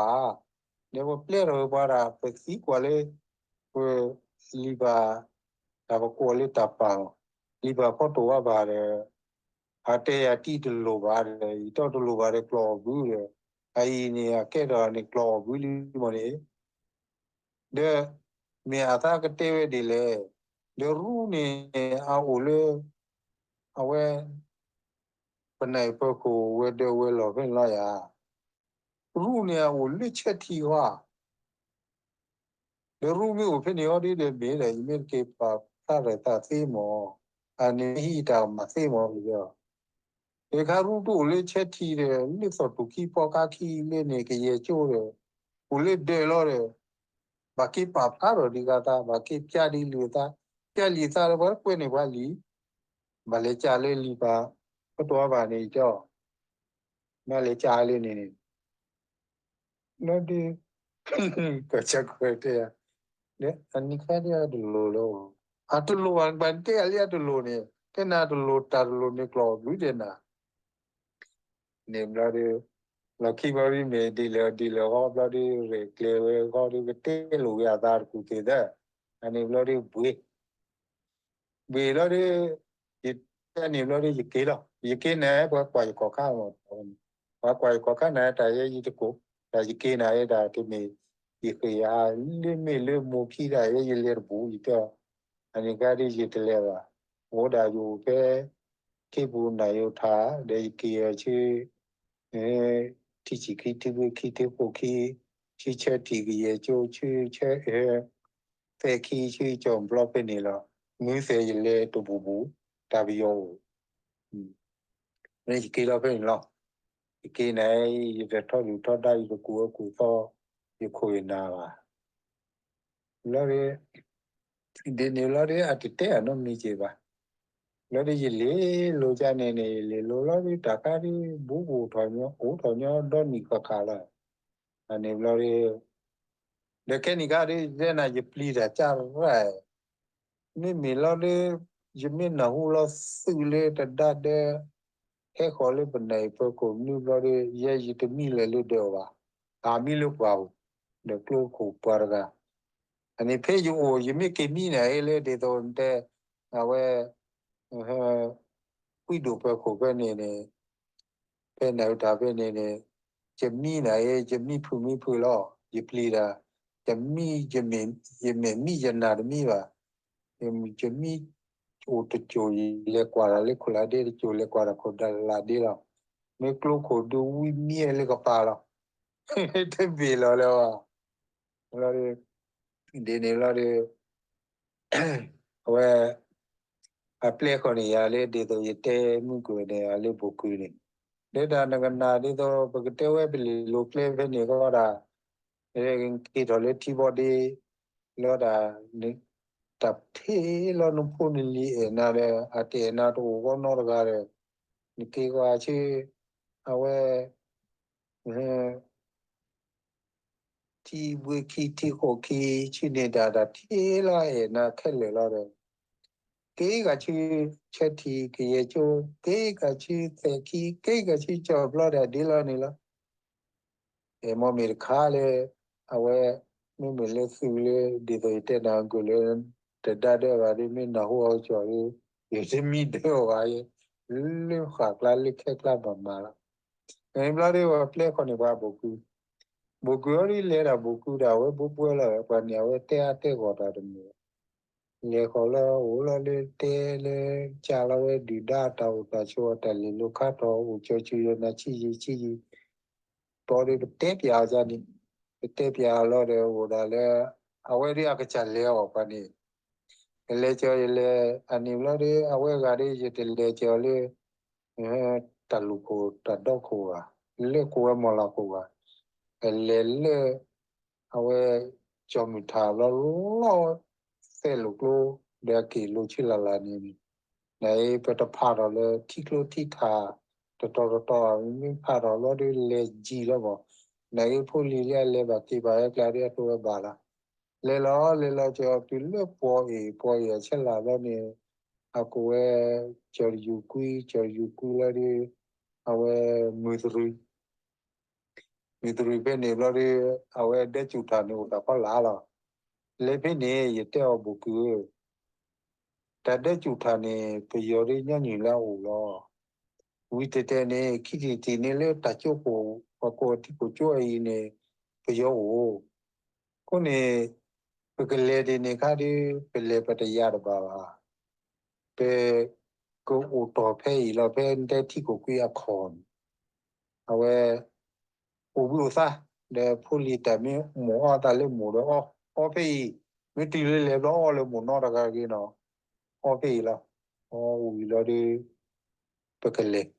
ဒီးပပျဲထီၣ်ပှၤဒၣ် ပသံကွၢ်လၢ ပလံာ်ပာ် တၢ်ပကိးလၢတၢ်ပာ်လီၤ, လံာ်ပာ်ဖီတိၢ်ဝါဘၣ်ဒီး အတဲယၤတံၢ်တလိၣ်ဘၣ်ဒီး ယတီတလိၣ်ဘၣ်ဒီးကျီၢ်အီၣ်ဘုဒီး အအံၤန့ၣ် အကဲထီၣ်န့ၣ်ကျီၢ်အီၣ်ဘုလံမ့ၢ်န့ၣ် ဒီးမ့ၢ်အသးကတဲဝဲဒ်လဲၣ်, ဒီးရူန့ၣ် အအိၣ်လၢ အဝဲ ပနၢ်အံၤပၢၤခိၣ်ဝဲၤဒၢးဝဲၤလီၢ်ဖဲန့ၣ်လီၤယၤ, ရူန့ၣ်အအိၣ်လၢဆၢထံးဧါ, ဒီးရူမ့ၢ်အိၣ်ဖဲန့ၣ်အီၤဒ်ဒီးမ့ၢ်ဒီး ယမ့ၢ်တက့ၤပာ်ဖျါထီၣ်သးသ့မး, အန့ၣ်ဟံးတၢ်မၤသ့မးလီၤ. အခါရူတအိၣ်လၢဆၢထံးဒီး လၢသီၣ်ထူၣ်ခံဖီကါခံလၢန့ၣ် ကယဲၢ်ကၠိဒီး အိၣ်လၢဒၢးလီၤဒီး ဘၣ်က့ၤပာ်ဖျါထီၣ်ဒံးဃာ်သး ဘၣ်က့ၤပျၢ်ဒံးလံာ်သး, ပျၢ်လံာ်သးဒီးပှၤကွဲးန့ၢ်ပှၤလံာ်, ဘၣ်လဲၤကၢ်လၢလံာ်ပာ် ပတီၢ်ဘၣ်န့ၣ်ကၠီ, မ့ၢ်လဲၤကၢ်လၢန့ၣ်န့ၣ် လီၤဒုး ကစၢ်ကွဲးတဲယၤ, အနံၤခါဒ်အတလိၣ်လီၤ, အတလိၣ်ဘၣ် နပှၤတဲယၤလံအတလိၣ်န့ၣ် တဲနၤတလိၣ်တၢ်တလိၣ်န့ၣ်ကျီၢ်ဘုဒဲးနၤ န့ၣ်ဘျီဒီး လီၢ်ခံဘျီဒ်မ့ၢ်ဒ်လဲၣ်ဒ်လဲၣ်ဃီဘျီဒီး ရဲၣ်ကျဲၤဝဲဃီဒီး ကတဲလိာ်ဝဲအသးတကူၣ်သ့ၣ်သၢ, အန့ၣ်ဘျီဒီးဘှံး ဘှံးဘျီဒီး ယတဲန့ၣ်ဘျီဒီး ယက့ၤလီၤ. ယက့ၤန့ၣ် ပှၤကွၢ်ယကီၢ်ခါမး, ပှၤကွၢ်ယကီၢ်ခါန့ၣ် တၢ်ယဲယတကိး, တၢ်ယက့ၤန့ၣ် တၢ်တမ့ၢ် ယဃ့ယၤ လၢမ့ၢ်လၢမိၢ်ခံတၢ်ယဲယလဲၤတဘူး ယတဲအီၤ, အန့ၣ်ကါဒ်ယတလဲၤဘၣ်, အိၣ်ဒၣ်ယအိၣ်ဖဲ ခ့ပူၤနၢ်ယိၤထၣ် ဒီးယက့ၤအီၤဆူ ထံဆံးခံ ထံဘှ့ခံ ထံဃိးခံ ဆူဆၢထံးကယဲၢ်ကၠိ ဆူဆၢ သဲခံ ဆူကၠီၣ်ဘျီဖဲန့ၣ်လီၤ. မုၢ်သဲးယလဲၤတဘူးဘူး တၢ်ပယီၤအိၣ်, ယက့ၤလီၤဖဲန့ၣ်လီၤ. ယက့ၤန့ၣ် ယတထီဒုၣ်ထီဒါ ယတကူၣ်အၢကူၣ်သီ ယခိၣ်ယနၢ်ဘၣ်. လီၤဒီး ဒ်န့ၣ်လီၤဒီး အတတဲအနီတမံၤက့ၤဘၣ်. လီၤဒီးယလဲၤလိာ်ကန့ၣ်န့ၣ် ယလဲၤလိာ်လီၤဒီး တၢ်ခါဒီး ဘူးဘူးထီၣ်ညီ အိၣ်ထီၣ်ညီဒီနံၣ်ဃၣ်ဃၣ်လီၤ. အန့ၣ်ဘျီဒီး ဒီးခဲနံၣ်ခါဒီး ယဲနၤယပျံၤတၢ်ကၢ်ရၢ် မ့မ့ၢ်လီၤဒီး ယမ့ၢ်နၢ်ဟူလီၤသုးလၢတဒါဒၢ ဟဲဃီၤလၢပနၢ်အံၤပၢၤခိၣ်မနုၤဘျီဒီး ယဲယတမံလၢၤလၢဒၢးအီၤဘၣ်. အမံလၢပှၤဧိၤ ဒီးကျိခိၣ်ပှၤတဂၤ အန့ၣ်ဖဲယအိၣ် ယမ့ၢ်က့ၤမံနၤအ့လၢဒ်သိးတဲ အဝဲ ကွံဒိၣ်ပၢၤခိၣ်ဖဲန့ၣ်န့ၣ် ဖဲနၢ်ဟူတၢ်ဖဲန့ၣ်န့ၣ် ယမံနၤအ့ ယမံဖုၣ်မံဖုၣ်လီၤ. ယပျံၤတၢ် ယမံ ယမဲာ်မံယနၢ်တမံဘၣ်. ယမံ အိၣ်တစိၤ ယလဲၤကွၢ်တၢ်လၢခိၣ်လၢ်ဒ့တစိၤ လဲၤကွၢ်တၢ်ခိၣ်လၢ်ဒ့လီၤ. မ့ၢ်ကျိခိၣ်ဒုးဝံမံအဲလၢကပၤလီၤ. တဘ့ၣ်လီၤလၢၤဘၣ်. ဒ်န့ၣ်လီၤဒီး အဝဲ အပျဲၢ်ဃီန့ၣ်ယၤလၢဒ်သိးယတဲမုၢ်ကွံာ်န့ၣ် အလၢဘိၣ်ကုန့ၣ် ဒီးတၢ်နကနၣ်ဒ်သိး ပကတဲဝဲပလံာ်လိၤကျဲဖဲန့ၣ်ဃီဒၣ် က့ၤထီၣ်လၢထံဘီဒ့ လီၤဒၣ် တၢ်ထဲလီၤနဖိနလံၤအဲၣ်နၤဒီး အတအဲၣ်နၤတအိၣ်ဃီနီတဂၤဒီး နက့ၤကွၢ်ဆူ အဝဲ ထံဘှ့ခံ ထံဃိးခံ ဆူန့ၣ်တၢ် တၢ်ထဲလီၤအဲၣ်နၤခဲလၢာ်လီၤဒီး က့ၤဂၤဆူဆၢထံးကယဲၢ်ကၠိ က့ၤဂၤဆူသဲးခံ က့ၤဂၤဆူကၠီၣ်ဘျီဒီးဒ်လီၤန့ၣ်လီၤ. အဲၣ်မ့မ့ၢ်တခါလၢ အဝဲ မ့မ့ၢ်လၢသုးလၢ ဒ်သိးယတဲနၤအဂ့ၢ်လၢ တဒါဒၢဘၣ်ဒီး မ့ၢ်နၢ်ဟူအီၤကၠီၣ်ဒီး ယတမံဒၢအီၤဘၣ်ယဲ လၢဃာ်ကျါလၢခဲကျါမၤမၤလီၤ. န့ၣ်ဘျီဒီးပျဲၢ်ဃီန့ၣ်ပှၤဘိၣ်ကု ဘိၣ်ကုအီၤဒ်လဲၤဒၣ်ဘိၣ်ကုဒၣ်ဝဲဘိဘှဲလီၤ ပှၤန့ၣ်အဝဲတဲအါတဲဂီၢ်တၢ်တမုာ် လဲၤဃီၤလၢအိၣ်လီၤလၢတဲလၢ ကၢ်လီၤဝဲဒုၣ်ဒါတၢ်အိၣ်တၢ်ဆိးအတၢ်လဲၤလိၤခါထီၣ် အိၣ်ကၠီၤဆူယနၤဆံးယံာ်ဆံးယံာ် ဘျီဒီးပတဲပၠးအီၤန့ၣ် ပတဲပၠးအီၤလီၤဒီးအိၣ်ဒၣ်လၢ အဝဲဒၣ်အကစၢ်လဲၤအီၤပှၤန့ၣ်, ယလဲၤစၢၤယလဲၤ အန့ၣ်ဘျီဒီး အဝဲဂၤဒီး ယတလဲၤစၢၤလၢ တၢ်လူၢ်ခိၣ်တၢ်ဒီခိၣ်ဘၣ်, လၢကိးဝဲမီၢ်လၤခိၣ်ဘၣ်, လဲၤလၢ အဝဲ ကၠီၤမုၢ်ထးလီၤလီၤ သဲလိာ်ကျိ ဒီးအက့ၢ်လိာ်ဆံလၢ်လၢ်န့ၣ်န့ၣ်, နအံၤပတဖးထီၣ်လၢထံကျိထံထး တတီၤတတီၤ မ့ၢ်ဖးထီၣ်လီၤဒီးလဲၤယံာ်လီၤဘၣ်, နအံၤဖိလံၤလၢအလဲၤဘၣ်က့ၤဘၣ်ဝဲကျါဒီးအတိဝဲဘၣ်လီၤ. လဲၤလီၤလဲၤလီၤ ကၠီၤတုၤလၢပှၤအံၤ ပှၤအံၤအဆဲလၢ်လီၤန့ၣ်, အကိးဝဲ ကၠီၤယူၤကွံ ကၠီၤယူၤကွံလီၤဒီး အဝဲ မုၢ်သရူး မုၢ်သရူးဖဲန့ၣ်ဘျီဒီး အဝဲဒဲကၠူၣ်ထၣ်န့ၣ်အိၣ်တၢ်ဖီလာ်လီၤ. လဲၤဖဲန့ၣ် ယတဲအီၤ ဘူးကုၢ်ဧၢ, တၢ်ဒဲကၠူၣ်ထၣ်န့ၣ် ပယီၤဒ်ညီနုၢ်လၢအအိၣ်လီၤ. ဝံၤတဲတဲန့ၣ် ခံထံၣ်တထံၣ်န့ၣ်လၢတၢ်ကၠိခိၣ် ပှၤကိးထံခိၣ်ကၠိအံၤန့ၣ် ပယီၤအိၣ် အဃိန့ၣ် ပကလဲၤဒ်န့ၣ်ခါဒီး ပလဲၤပတယါတဘၣ်ဘၣ်. ပကအိၣ်တီၢ်ဖဲအံၤလီၤ ဖဲဒဲထံခိၣ်ကွံအခီၣ်န့ၣ်, အဝဲ အိၣ်ဘှံးအိၣ်သါ, ဒီးဖိလံၤတၢ်မ့ၢ်မိၢ်အီၣ်တၢ်လၢမိၢ်ဒီးအီၣ်ဖဲအံၤ, မ့ၢ်တုၤလၢလဲၤဘျီအီၣ်လၢမိၢ်နီတဂၤဂ့ၤနီၤ, အီၣ်ဖဲအံၤလီၤ. အီၣ်ဝံၤလီၤဒီး ပကလဲၤ,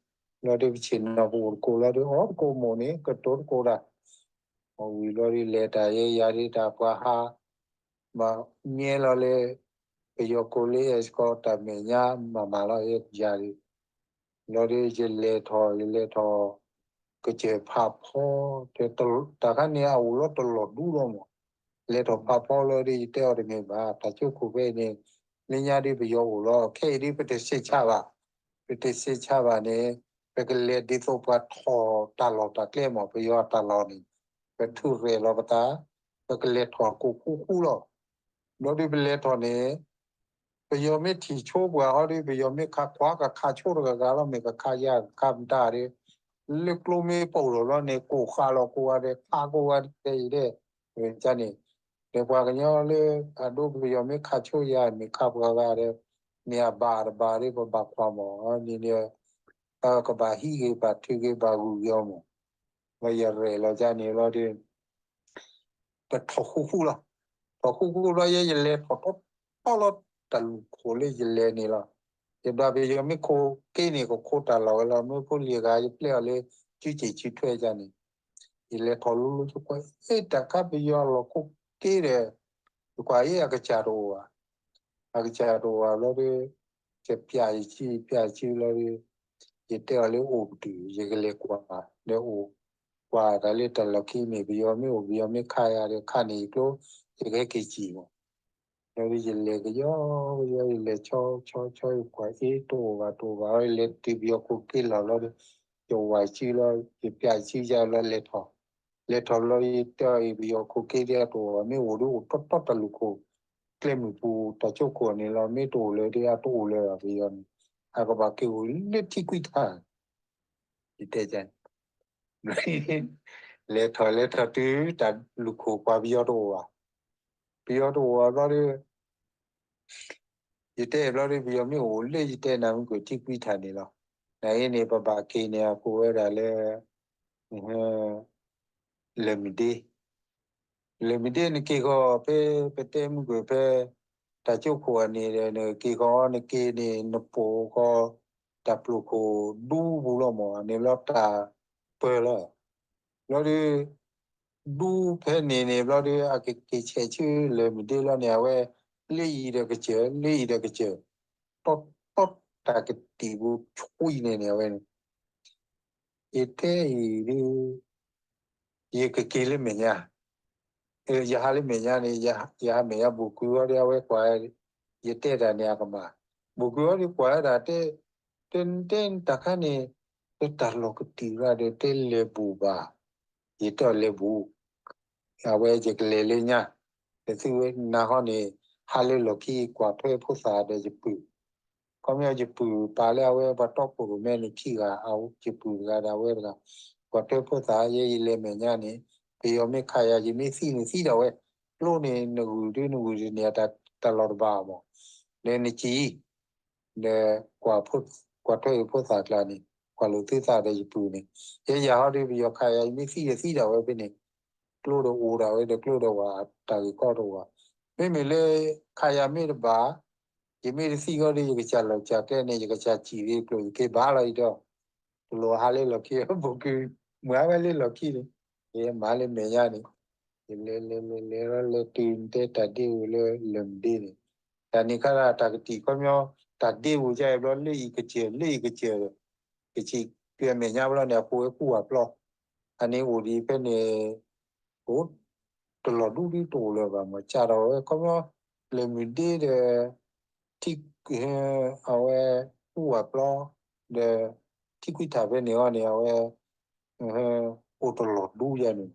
လီၤဒီးပဆ့ၣ်နီၤပအိၣ်တကိးလီၤဒီး အီၣ်တကိးမိၢ်န့ၣ် ကတိၤတကိးတၢ်, အီၣ်ဝံၤလီၤဒီး လဲၤတၢ်ယဲယၤဒ်တၢ်ပှၤဟး မၤမ့ၢ်လီၤလၢ ပယီၤကိးလၢ အဲစကီ တၢ်မဲာ်ညါမၤမၤလီၤယဲယၤဒ်, လီၤဒီးယလဲၤထီၣ် ယလဲၤထီၣ် ကစၢၢ်ဖးဖီ, တၢ်ခါန့ၣ်အအိၣ်လီၤတလီၢ်ဒူလီၤမး, လဲၤထီၣ်ဖးဖီလီၤဒီး ယတဲအီၤတမ့ၢ်ဘၣ် တၢ်ကၠိခိၣ်ဖဲအံၤန့ၣ် လၢညါဒ်ပယီၤအိၣ်လီၤ ခဲအံၤဒ်ပတစ့ဆါဘၣ်, ပတစ့ဆါဘၣ်န့ၣ် ပကလဲၤဒ်သိးပှၤထီၣ်တၢ်လီၢ်တၢ်ကျဲမး ပယီၤတၢ်လီၢ်န့ၣ် ပထုးရဲၣ်လီၤပသး, ပကလဲၤထီၣ်ကိးဃူဃူလီၤ. ဘျီဒ်ပလဲၤထီၣ်န့ၣ် ပယီၤမ့ၢ်ထံၣ်ဆိပှၤဟီဒီး ပယီၤမ့ၢ်ခးကွၢ်ကခးဆိတဂၤဂၤလီၤ မ့ၢ်ကခးယၤကခးမတၤဒီး လၢကျိမ့ၢ်ပိာ်ထီၣ်လီၤန့ၣ် ကိးဃာ်လီၤကိးဂၤဒီး ခးကိးဂၤဒဲးအံၤဒဲး, ဝဲန့ၣ် ဒီးပှၤကညီလၢအဒိပယီၤမ့ၢ်ခးဆိယၤ မ့ၢ်ခးပှၤဂၤဒီး မ့ၢ်အဘၣ်တဘၣ်ဒီး ပဘၣ်ကွၢ်မး န့ၣ်ဒီး ကဘၣ်ဟံးဂ့ၤဘၣ်ထုးဂ့ၤဘၣ်ဂုာ်က့ၤအီၤမး, လီၤယရဲၣ်လီၤယၤန့ၣ်လီၤဒီး ပထီၣ်ဃူဃူလီၤ. ထီၣ်ဃူဃူလီၤ ယဲယလဲၤထီၣ်ထီထီလီၤ တၢ်လူၢ်ခိၣ်လၢယလဲၤန့ၣ်လီၤ. ယဒွးပယီၤမ့ၢ်ခိးက့န့ၣ် ကခိးတၢ်လီၢ်ဝဲလီၤ မ့ၢ်ဖိလံၤဂၤ ယပျဲအီၤလၢ စုစ့ၣ်စုထွဲယၤန့ၣ်, ယလဲၤထီၣ်လိၤလိၤ ယကွၢ်အ့ၣ် တၢ်ခါပယီၤလီၢ်ခိးက့ဒီး ယကွၢ်အ့ၣ် အကစၢ်တအိၣ်ဘၣ်, အကစၢ်တအိၣ်ဘၣ်လီၤဒီး ယပျးယစု ပျးယစုလီၤဒီး ယတဲအီၤလၢအိၣ်ပတုာ် ယကလဲၤကွၢ် ဒီးအိၣ်ကွၢ်တၢ်လၢတၢ်လီၢ်ခံန့ၣ် ပယီၤမ့ၢ်အိၣ် ပယီၤမ့ၢ်ခးယၤဒီး ခးန့ၢ်ယကျိ ယကဟဲက့ၤစံၣ်မး, လီၤဒီးယလဲၤကယီကယီ ယလဲၤဆီဆီဆီ ယကွၢ်အ့ၣ် တအိၣ်ဘၣ်တအိၣ်ဘၣ် ယလဲၤတုၤပယီၤခိးက့လီၢ်လီၤဒီး ယဝၤစုလီၤ ယပျးစုယၤလီၤ လဲၤထီၣ်, လဲၤထီၣ်လီၤ ယတဲအီၤအံၤ ပယီၤခိးက့ဒ်အတအိၣ်ဘၣ် မ့ၢ်အိၣ်ဒီးအိၣ်တီတီတၢ်လူၢ်ခိၣ် ကျဲမုၢ်ပူၤ တၢ်ကၠိခိၣ်န့ၣ်လီၤ မ့ၢ်တအိၣ်လၢၤဒီး အတအိၣ်လၢၤဘၣ်ပယီၤန့ၣ် အကဘၣ်က့ၤအိၣ်လၢထံကွံထါ ယတဲန့ၣ် လဲၤထီၣ်လဲၤထီၣ်တုၤတၢ်လူၢ်ခိၣ်ပှၤပယီၤတအိၣ်ဘၣ်, ပယီၤတအိၣ်ဘၣ်ဘျီဒီး ယတဲဘျီဒီး ပယီၤမ့ၢ်အိၣ်လၢယတဲနၤမုၢ်ကွံာ်ထံကွံထါန့ၣ်လီၤ. နအံၤန့ၣ် ပဘၣ်က့ၤန့ၣ် အကိးဝဲဒၣ်လၢ လၢၢ်မုၢ်ဒ့, လၢၢ်မုၢ်ဒ့နက့ၤဃီၤဖဲ ပတဲမုၢ်ကွံာ်ဖဲ တၢ်ကၠိခိၣ်အန့ၣ်ဒီး နက့ၤဃီၤ နက့ၤန့ၣ် နပိာ်ဃီၤ တၢ်ပျိာ်ခိၣ်ဒူပူၤလီၤမး န့ၣ်လီၤတၢ်ပၢလီၤ. ဘျီဒီး ဒူဖဲန့ၣ်န့ၣ် ဘျီဒီး အကက့ၤဆဲးဆူလၢၢ်မုၢ်ဒ့လီၤန့ၣ် အဝဲ လၢအံၤဒီးကစၢၢ် လၢအံၤဒီးကစၢၢ် တီတီတၢ်ကတံာ်ပူၤဆွံန့ၣ်န့ၣ် အဝဲန့ၣ် ယတဲအံၤဒ် ယကက့ၤလၢမဲာ်ညါ, ယဟးလၢမဲာ်ညါန့ၣ် ယဟးမဲာ်ညါ ဘူးကုၢ်အီၤဒီး အဝဲကွၢ် ယတဲတၢ်န့ၣ်အကမၣ်, ဘူးကုၢ်အီၤဒီးကွၢ်ဝဲဒၣ်တဲ တဲတဲတၢ်ခါန့ၣ် တၢ်လီၢ်ကတံာ်ရၣ်ဒီး တဲလဲၤဘူးဘၣ်, ယတဲအီၤလဲၤဘူး အဝဲယကလဲၤလၢညါ, ဒီးသုဝဲနၤဟီန့ၣ် ဟးလၢလီၢ်ခံ ကွၢ်ထွဲဖိသၣ်ဒီးယပုၢ်, ခီပညီယပုၢ်ပာ်လၢအဝဲပှၤတီခိၣ်ရိၣ်မဲန့ၣ်ခံဂၤ, ယပုၢ်တဂၤဒီးအဝဲတဂၤ, ကွၢ်ထွဲဖိသၣ် ယဲယလဲၤမဲာ်ညါန့ၣ် ပယီၤမ့ၢ်ခးယၤ ယမ့ၢ်သံန့ၣ်သံဒၣ်ဝဲ, ကျိန့ၣ်နဂုာ်ဒုနဂုာ်ဒုန့ၣ် တၢ်လီၢ်တဘၣ်မး, ဒီးနကံ ဒီးကွၢ်ထွဲယဖိသၣ်ကျါန့ၣ် ကွၢ်လိာ်သုသးဒီးယပုၢ်န့ၣ်, ယဲယၤဟီဒီးပယီၤခးယၤ ယမ့ၢ်သံဒီးသံဒၣ်ဝဲဖဲန့ၣ်, ကျိဒီးအိၣ်ဒၣ်ဝဲဒီးကျိဒီးဝၤ တၢ်ဂ့ၢ်ကီတအိၣ်ဘၣ်, မ့မ့ၢ်လၢ ခးယၤမ့ၢ်တဘၣ်, ယမ့ၢ်တသံၣ်ဃီဒီး ယကစၢ်လီၤစၢ်ကျဲန့ၣ် ယကစၢ်စံၣ်ဒ်ကျိၤ ယက့ၤဘၣ်လီၤအံၤဒီး, တလိၣ်ဟးလၢလီၢ်ခံ ဘူးက မုၢ်ဟါဝဲလၢလီၢ်ခံန့ၣ်, ယမၤလၢမဲာ်ညါန့ၣ်, ယလဲၤလဲၤလဲၤလဲၤလီၤ လဲၤတုၤတဲတၢ်ဒ့ဧိၤလၢလၢၢ်မုၢ်ဒ့န့ၣ်, တၢ်န့ၣ်ခါဒၣ်တၢ်ကတံာ်ခီပညီ, တၢ်ဒ့ဧိၤကဘျီလၢအံၤကစၢၢ် လၢအံၤကစၢၢ်ဒီး, ကစံးက့ၤမဲာ်ညါဘျီန့ၣ် အဃိဝဲကူၣ်ဝၤပျီ, အန့ၣ်အိၣ်ဒံးဖဲန့ၣ် အိၣ်တလီၢ်ဒူဒ်တအိၣ်လၢၤဘၣ်မး စးထီၣ်ဝဲခီပညီ, လၢၢ်မုၢ်ဒ့ဒီး, ထံ, အဝဲ, ကူၣ်ဝၤပျီ, ဒီး, ထံကွံထးဖဲန့ၣ်အီၤန့ၣ် အဝဲ, အိၣ်တလီၢ်ဒူယါန့ၣ်,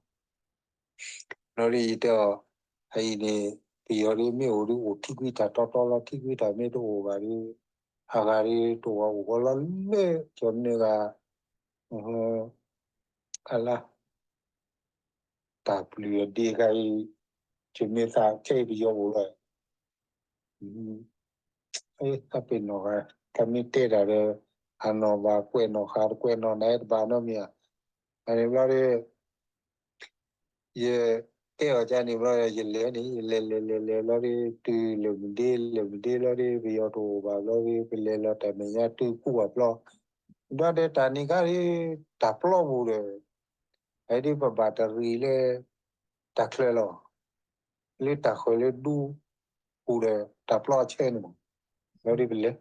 ဘျီဒ်ယတဲအီၤ, အအံၤန့ၣ်, ပယီၤဒ်မ့ၢ်အိၣ်ဒ်အိၣ်ထံကွံထးတီတီလီၤ ထံကွံထးမ့ၢ်တအိၣ်ဘၣ်ဒ်, အဂၤဒ်တအိၣ်ဘၣ်အိၣ်ဃီလီၤလၢ, ကၠီမနုၤဂၤ, အလါ တၢ်ပျုၤအဒ့ခါအံၤ, ယမ့ၢ်သးခဲအံၤပယီၤအိၣ်လီၤ, အပ့ၤနီၣ်ဃာ်, တၢ်မ့ၢ်တဲတၢ်ဒီး, အနီၢ်ဘၣ်ကွဲးနီၢ်ဃာ်တကွဲးနီၢ်နၤတဘၣ်နီတမံၤဧါ, အန့ၣ်ဘျီဒီး ယတဲအီၤကန့ၣ်ဘျီဒီး ယလဲၤန့ၣ် ယလဲၤလဲၤလဲၤလဲၤဘျီဒီး တုၤလၢၢ်မုၢ်ဒ့ လၢၢ်မုၢ်ဒ့ဘျီဒီး ပယီၤတအိၣ်ဘၣ်ဘျီဒီး ပလဲၤလီၤတၢ်မဲာ်ညါတုၤကူၣ်ဝၤပျီ, ဘျီဒီးတၢ်န့ၣ်ခါဒီး တၢ်ပျီပူၤဒီး အဒ်ပဘၣ်တရံးလၢ တၢ်ချၢလီၤ, လၢတၢ်ဃၢၤလၢဒူပူၤဒီး တၢ်ပျီအဆၢန့ၣ်မး, ဘျီဒီးပလဲၤ,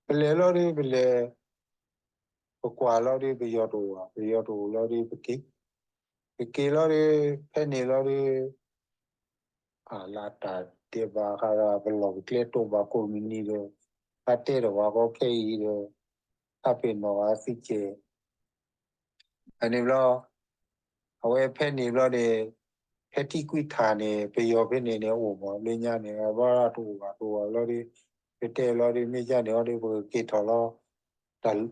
ပလဲၤလီၤဒီးပလဲၤ ပကွၢ်လီၤဒီးပယီၤတအိၣ်ဘၣ် ပယီၤတအိၣ်လီၤဒီး ပက့ၤ, ပက့ၤလီၤဒီး ဖဲန့ၣ်လီၤဒီး အလါတၢ်ဒဲးဘးဃးဒီး ပလီၢ်ပကျဲတိၢ်ဘၣ်ကိးမုၢ်နံၤဒီး တၢ်တဲတၢ်ဝဲကီခဲအံၤဒီး တၢ်ပ့ၤနီၣ်အသံကဲး အန့ၣ်ဘျီ အဝဲဖဲန့ၣ်ဘျီန့ၣ် ဖဲထံကွံထးန့ၣ် ပယီၤဖဲန့ၣ်န့ၣ်အိၣ်မး လၢညါန့ၣ် အဘၣ်တအိၣ်ဘၣ်တအိၣ်ဘၣ်လီၤဒီး ပတဲလီၤဒီး မ့ၢ်ယါန့ၣ်အီၤဒီး ပကက့ၤထီၣ်လီၤ တၢ်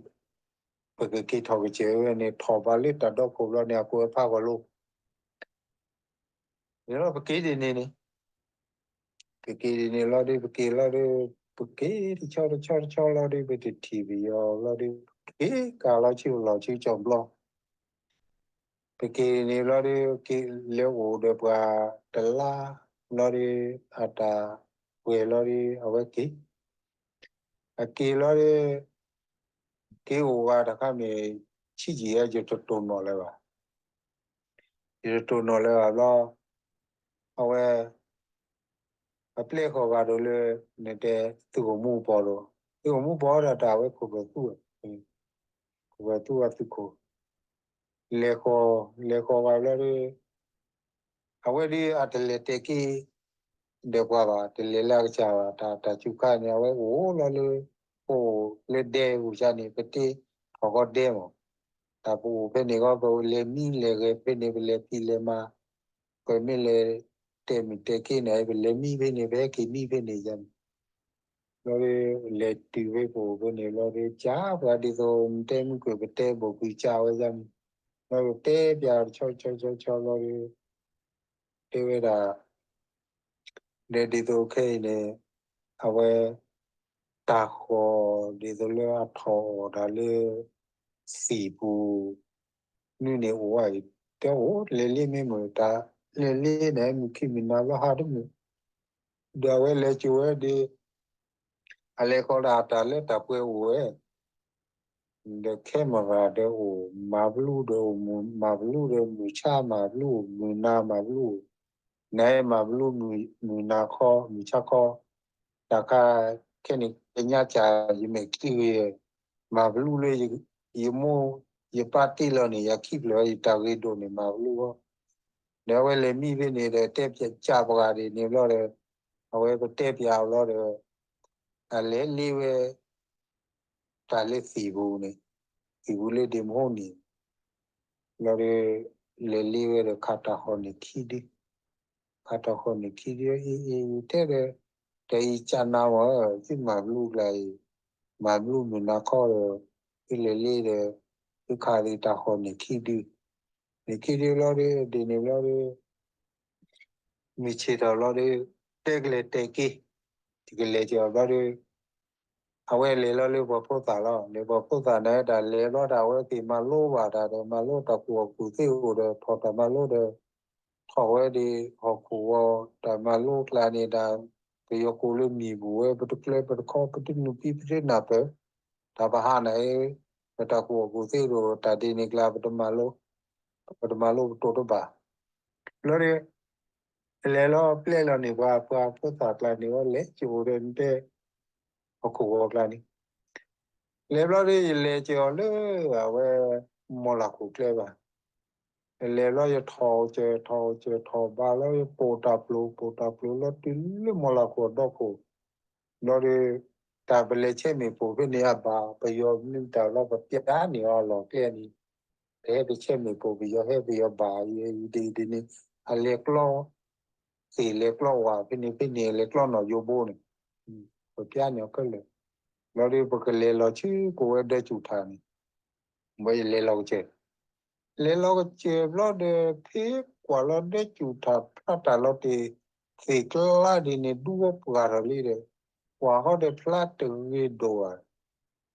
ပကက့ၤထီၣ်ကစၢၢ်ဝဲန့ၣ် ထီၣ်ဘၣ်လၢတၢ်ဒီခိၣ်ဘျီန့ၣ် အကိးဝဲဖးဂီၤလိ န့ၣ်လီၤ ပက့ၤဒ်န့ၣ်န့ၣ် ပက့ၤဒ်န့ၣ်လီၤဒီး ပက့ၤလီၤဒီး ပက့ၤတဆီတဆီတဆီလီၤဒီး ပတထံၣ်ပယီၤလီၤဒီး ပက့ၤကးလီၤဆူလီၢ်ဆူကၠီၤဘျီ ပက့ၤန့ၣ်ဘျီဒီး က့ၤလဲၤအိၣ်ဒီးပှၤတလါလီၤဒီး အတၢ်ပှဲၤလီၤဒီး အဝဲက့ၤ အက့ၤလီၤဒီး က့ၤအိၣ်ဝဲတခါမ့ၢ် ဆံးယံာ်ဧါ ယတတိၢ်နီၣ်လၢၤဘၣ်. ယတတိၢ်နီၣ်လၢၤဘၣ်ဘျီ အဝဲ အပျဲၢ်ဃီၤဂၤဒိၣ်လၢ နတဲ သုးခိၣ်မူပီၤဒီး သုးခိၣ်မူပီၤဒီးတၢ်ဝဲခိၣ်ဖၢၣ်သူၣ် ခိၣ်ဖၢၣ်သူၣ်အသုးခိၣ် လဲၤဃီၤ လဲၤဃီၤဂၤဘျီဒီး အဝဲဒ်အတလဲၤတဲာ်က့ၤ ဒီးပှၤဘၣ် တလဲၤလၢအကစၢ်ဘၣ် တၢ်တၢ်စူၤခါန့ၣ် အဝဲအိၣ်လီၤလၢ ပအိၣ်လၢဒဲပူၤစၢ်န့ၣ် ပတ့ထီၣ်ဃီဒဲမး တၢ်ပအိၣ်ဖဲန့ၣ်ဃီ ပလဲၤမံလဲၤဂဲၤဖဲန့ၣ် ပလဲၤဖံးလဲၤမၤ ပမ့ၢ်လဲၤတဲာ်မုၢ်တဲာ်က့ၤန့ၣ် ပလဲၤမံဖဲန့ၣ် ပဟဲက့ၤမံဖဲန့ၣ်ယါန့ၣ် ဘျီဒီး လဲၤတုၤဖဲပအိၣ်ဖဲန့ၣ်ဘျီဒီး ကၢ်ပှၤဒ်သိး နတဲမုၢ်ကွံာ် ပတဲဘိၣ်ကွံာ်ကၢ်ဝဲယါန့ၣ် ဘျီဒီးတဲပၠးတဆီဆီဆီဆီဘျီဒီး တဲဝဲဒၣ် ဒီးဒ်သိးခဲအံၤန့ၣ် အဝဲ တၢ်ဃီၤဒ်သိးလၢအထီၣ်အီၣ်တၢ်လၢ သံၣ်ပူၤ နုၢ်န့ၣ်အိၣ်ဝဲအံၤ တဲအိၣ်လဲၤလ့မ့ၢ်မုာ်တၢ် လဲၤလ့န့ၣ် မုၢ်ခံမုၢ်နၤဘျီဟးတမုာ် ဒီးအဝဲလဲၤကၠိဝဲဒီး အလဲၤဃီၤဒီးအတၢ်လၢတၢ်ပှဲၤအိၣ်ဝဲ ဒီးခဲမုၢ်ဂၤဒီးအိၣ် မၤဘျူဒီးအိၣ် မုၢ်မၤဘျူဒီးမုၢ်ဆါမၤဘျူအိၣ် မုၢ်နၤမၤဘျူအိၣ် နၤမၤဘျူမုၢ်နၤခီ မုၢ်ဆါခီ တၢ်ခါခဲန့ၣ် ကညးစၢ်ယမဲာ်ချံဂ့ၤ မၤဘျူလၢ ယမိၢ်ယပၢ်တ့လီၤန့ၣ် ယခံဖျၢၣ် ယတၢ်ဂ့ၤဒိၣ်န့ၣ် မၤဘျူဃီ ဒီးအဝဲလဲၤမံဖဲန့ၣ်ဒီး တဲပၠးပှၤဒ်န့ၣ်ဘျီဒီး အဝဲပတဲပၠးအီၤဘျီဒီး အလဲၤလ့ဝဲ တၢ်လၢသံၣ်ပူၤန့ၣ် သံၣ်ပူၤလၢဒ့မဟိန့ၣ် ဘျီဒီး လဲၤလ့ဝဲဒီးခးတၢ်ဃီန့ၣ်ခံဒု ခးတၢ်ဃီန့ၣ်ခံဒု အ့ၣ်အ့ၣ် ယတဲဒီး တၢ်အံၤကနၤမး သုမၤဘျူကျါအံၤ မၤဘျူမုၢ်နၤခီဒီး သုလဲၤလ့ဒီး သုခးဒုတၢ်ဃီန့ၣ်ခံဒု န့ၣ်ခံဒုဘျီဒီး ဒ်န့ၣ်ဘျီဒီး မုၢ်ဆ့ၣ်ထီၣ်ဘျီဒီး တဲကလဲၤတဲာ်က့ၤ တကလဲၤကီၤဘျီဒီး အဝဲလဲၤလီၤလၢပှၤဖိသၣ်လီၤ လဲၤပှၤဖိသၣ်န့ၣ် တၢ်လဲၤဘျီတၢ်ဝဲသ့ၣ်မၤလိဘၣ်တၢ်ဒီး မၤလိတၢ်ကူၣ်ဘၣ်ကူၣ်သ့အိၣ်ဒီး ထီၣ်တၢ်မၤလိဒီး ထ ထီၣ်ဝဲဒၣ်ဟီၣ်ခိၣ်ဂီၤ တၢ်မၤလိအကျါန့ၣ်ဒၣ် ပယီၤကိးလၢမံၤပူၤဝဲ ပတကျၢၤပတခီ ပတနုာ်ပံ ပတနၢ်ပၢၢ်, တၢ်ပဟးန့ၣ် ပတၢ်ကူၣ်ဘၣ်ကူၣ်သ့ဒီး တၢ်ဒ်န့ၣ်ကျါ ပတမၤလိ, ပတမၤလိပတိၢ်တဘၣ်. ဘျီဒီး လဲၤလီၤပျဲလီၤန့ၣ် ပှၤပှၤဖိသၣ်ကျါန့ၣ် လဲၤကအိၣ်ဒီးတဲ ဟီၣ်ခိၣ်ဂီၤကျါန့ၣ် လဲၤဘျီဒီး ယလဲၤက့ၤအီၤလၢအဝဲ မီၢ်လၢ်ခိၣ်ကျဲဘၣ်. ယလဲၤဘျီယထီၣ်ကၢၤထီၣ်ကၢၤထီၣ်ဘးလီၤ ယပိာ်တၢ်ပျိၤ ပိာ်တၢ်ပျိၤလီၤတုၤလၢမီၢ်လၢ်ခိၣ်အဒီခိၣ်, ဘျီဒီး တၢ်ပလဲၤဆဲးမ့ၣ်ပိၢ်ဖဲန့ၣ်အဘၣ် ပယီၤမ့ၢ်တၢ်လီၤ ပပျါန့ၢ်အီၤလီၢ်ကျဲန့ၣ်, ပဟဲပဆဲးမ့ၣ်ပိၢ် ပယီၤဟဲပယီၤဘၣ် ဒ်အံၤဒ်န့ၣ် အလဲၤကျီ သ့ၣ်လဲၤကျီဝၣ်ဖဲန့ၣ်ဖဲန့ၣ် လဲၤကျီနီၢ်ယိဘိန့ၣ်, ပပျါန့ၢ်အီၤခဲလၢာ်, ဘျီဒီး ပကလဲၤလီၤဆူကိးဝဲဒၢစူၣ်ထၣ်န့ၣ်, ဘၣ်ယလဲၤလီၤကစၢၢ် လဲၤလီၤကစၢၢ်ဘျီဒီး ဖဲကွၢ်လီၤဒၢစူၣ်ထၣ်ဖျါတၢ်လီၤတ့ၢ် သ့ၣ်ကျါဒ်န့ၣ် ဒူဝဲပှၢ်ထီၣ်လံဒီး ကွၢ်ဃီဒီးဖျါတဂ့ၤဒိၣ်ဧါ,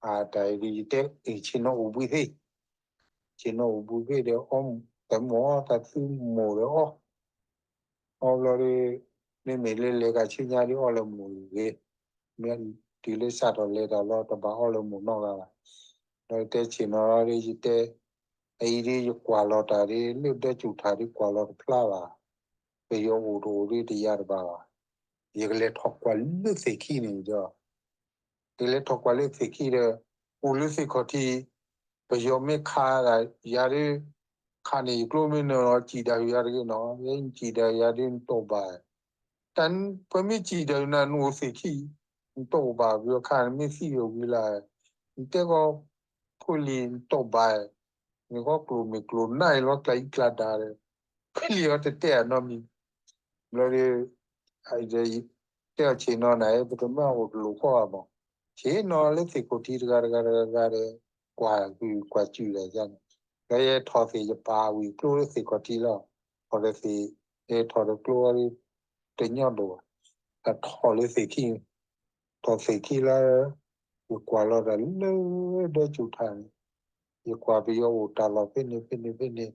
အတၢ်အံၤဒ်ယတဲ အ့ၣ်ဆ့ၣ်နီၤအိၣ်ဘှံးသ့ၣ်, ဆ့ၣ်နီၤအိၣ်ဘှံးသ့ၣ်ဒီး အီၣ်တၢ်မူၣ်အီၣ်တၢ်သူမူၣ်ဒီးအီၣ် အီၣ်ဘျီဒီး မ့မ့ၢ်လၢလဲၤကဆူညါဒ်အီၣ်လၢမူၣ်ဂ့ၤ, မ့ၢ်တုၤလၢစးထီၣ်လဲၤတၢ်လီၤ တဘၣ်အီၣ်လၢမူၣ်နီတဂၤဘၣ်. ဒီးတဲဆ့ၣ်နီၤဒီး ယတဲ အအံၤဒ်ယကွၢ်လီၤတၢ်ဒ် လၢဒၢစူၣ်ထၣ်ဒ်ကွၢ်လီၤတဖျါဘၣ်. ပယီၤအိၣ်တအိၣ်ဒ်တယၤတဘၣ်ဘၣ်. ယကလဲၤထီၣ်ကွၢ်လၢသ့ၣ်ခံန့ၣ်ဒီး ယလဲၤထီၣ်ကွၢ်လၢသ့ၣ်ခံဒီး အိၣ်လၢသ့ၣ်ခီၣ်ထံး, ပယီၤမ့ၢ်ခးဒၣ်ယၤဒီး ခးန့ၢ်ယကျိမ့ၢ်နၢၤလီၤ စံၣ်ဒၣ်ယၤတဂ့ၤနီၤ, ယစံၣ်ဒၣ်ယၤဒီးနတိၢ်ဘၣ်, တၢ်ပမ့ၢ်စံၣ်ဒၣ်နၤနအိၣ်သ့ၣ်ခံ, နတိၢ်ဘၣ် ပယီၤခးနမ့ၢ်သံဝံၤလၢ်, နတဲကီး ဖိလံၤနတိၢ်ဘၣ်, မ့ၢ်ကီၢ်ကျိၣ်မ့ၢ်ကျိၣ်နၢ်အံၤလီၤ ကျါအံၤကျါဒါဒီး ဖိလံၤအီၤတတဲအနီတမံၤ ဘျီဒီး တဲအီၤဆ့ၣ်နီၤနၤ ပတမၢအိၣ်တလိၣ်ဃီဧါမး, ဆ့ၣ်နီၤလၢသ့ၣ်ခိၣ်ထံးတဂၤတဂၤတဂၤတဂၤဒီး ကွၢ်ကွၢ်စူၣ်လၢၤန့ၣ်, ဒီးယထီၣ်သ့ၣ်ယပာ်ဝံၤကျိလၢသ့ၣ်ခီၣ်ထံးလီၤ, ထီၣ်ဒီးသ့ၣ်, ယထီၣ်ဒီးကျိဝဲ တညီဒိၣ်ဘၣ်, အထီၣ်လၢသ့ၣ်ခံ, ထီၣ်သ့ၣ်ခံလၢ ယကွၢ်လီၤတၢ်လၢဒၢစူၣ်ထၣ်န့ၣ်, ယကွၢ်ပယီၤအိၣ်တၢ်လီၢ်ဖဲန့ၣ်ဖဲန့ၣ်ဖဲန့ၣ်,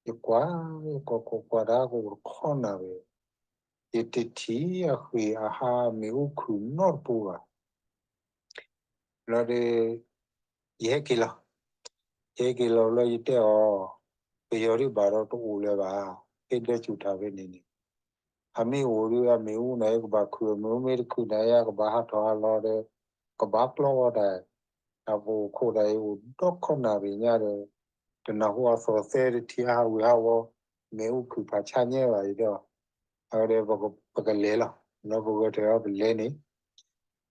ယကွၢ် ယကွၢ်ကွၢ်ကွၢ်တၢ်ကအိၣ်တခီနၤဝဲ, ယတထံၣ်အဃ့ၢ်အဟါအမ့ၣ်အူခုၣ်နီတပူၤဘၣ်. ဘျီဒီး ယဟဲက့ၤလီၤ, ယဟဲက့ၤလီၤဘျီယတဲအီၤ, ပယီၤဒ်ဘၣ်ဒီးတအိၣ်လၢၤဘၣ်, ဖဲဒၢစူၣ်ထၣ်ဖဲန့ၣ်န့ၣ် အမ့ၢ်အိၣ်ဒီးအမ့ၣ်အူန့ၣ် ယကဘၣ်ခုၣ်, အမ့ၣ်အူမ့ၢ်တခုၣ်န့ၣ် ယကဘၣ်ဟးထီၣ်ဟးလီၤဒီး ကဘၣ်ပျီဝဲဒၣ်, တၢ်ပအိၣ်ခိၣ်တၢ်အံၤအိၣ်ဒီခီနၢ်ပညါဒီး တနၢ်ဟူအသီၣ်သဲတထံၣ်အဟးဝ့ၤဟးဝီ, မ့ၣ်အူခုၣ်ဖးဆါညါဘၣ်အံၤဒီး အဝဲဒီး ပကလဲၤလီၤ, လီၤပဂၢၢ်တၢ်အီၤပလဲၤန့ၣ်,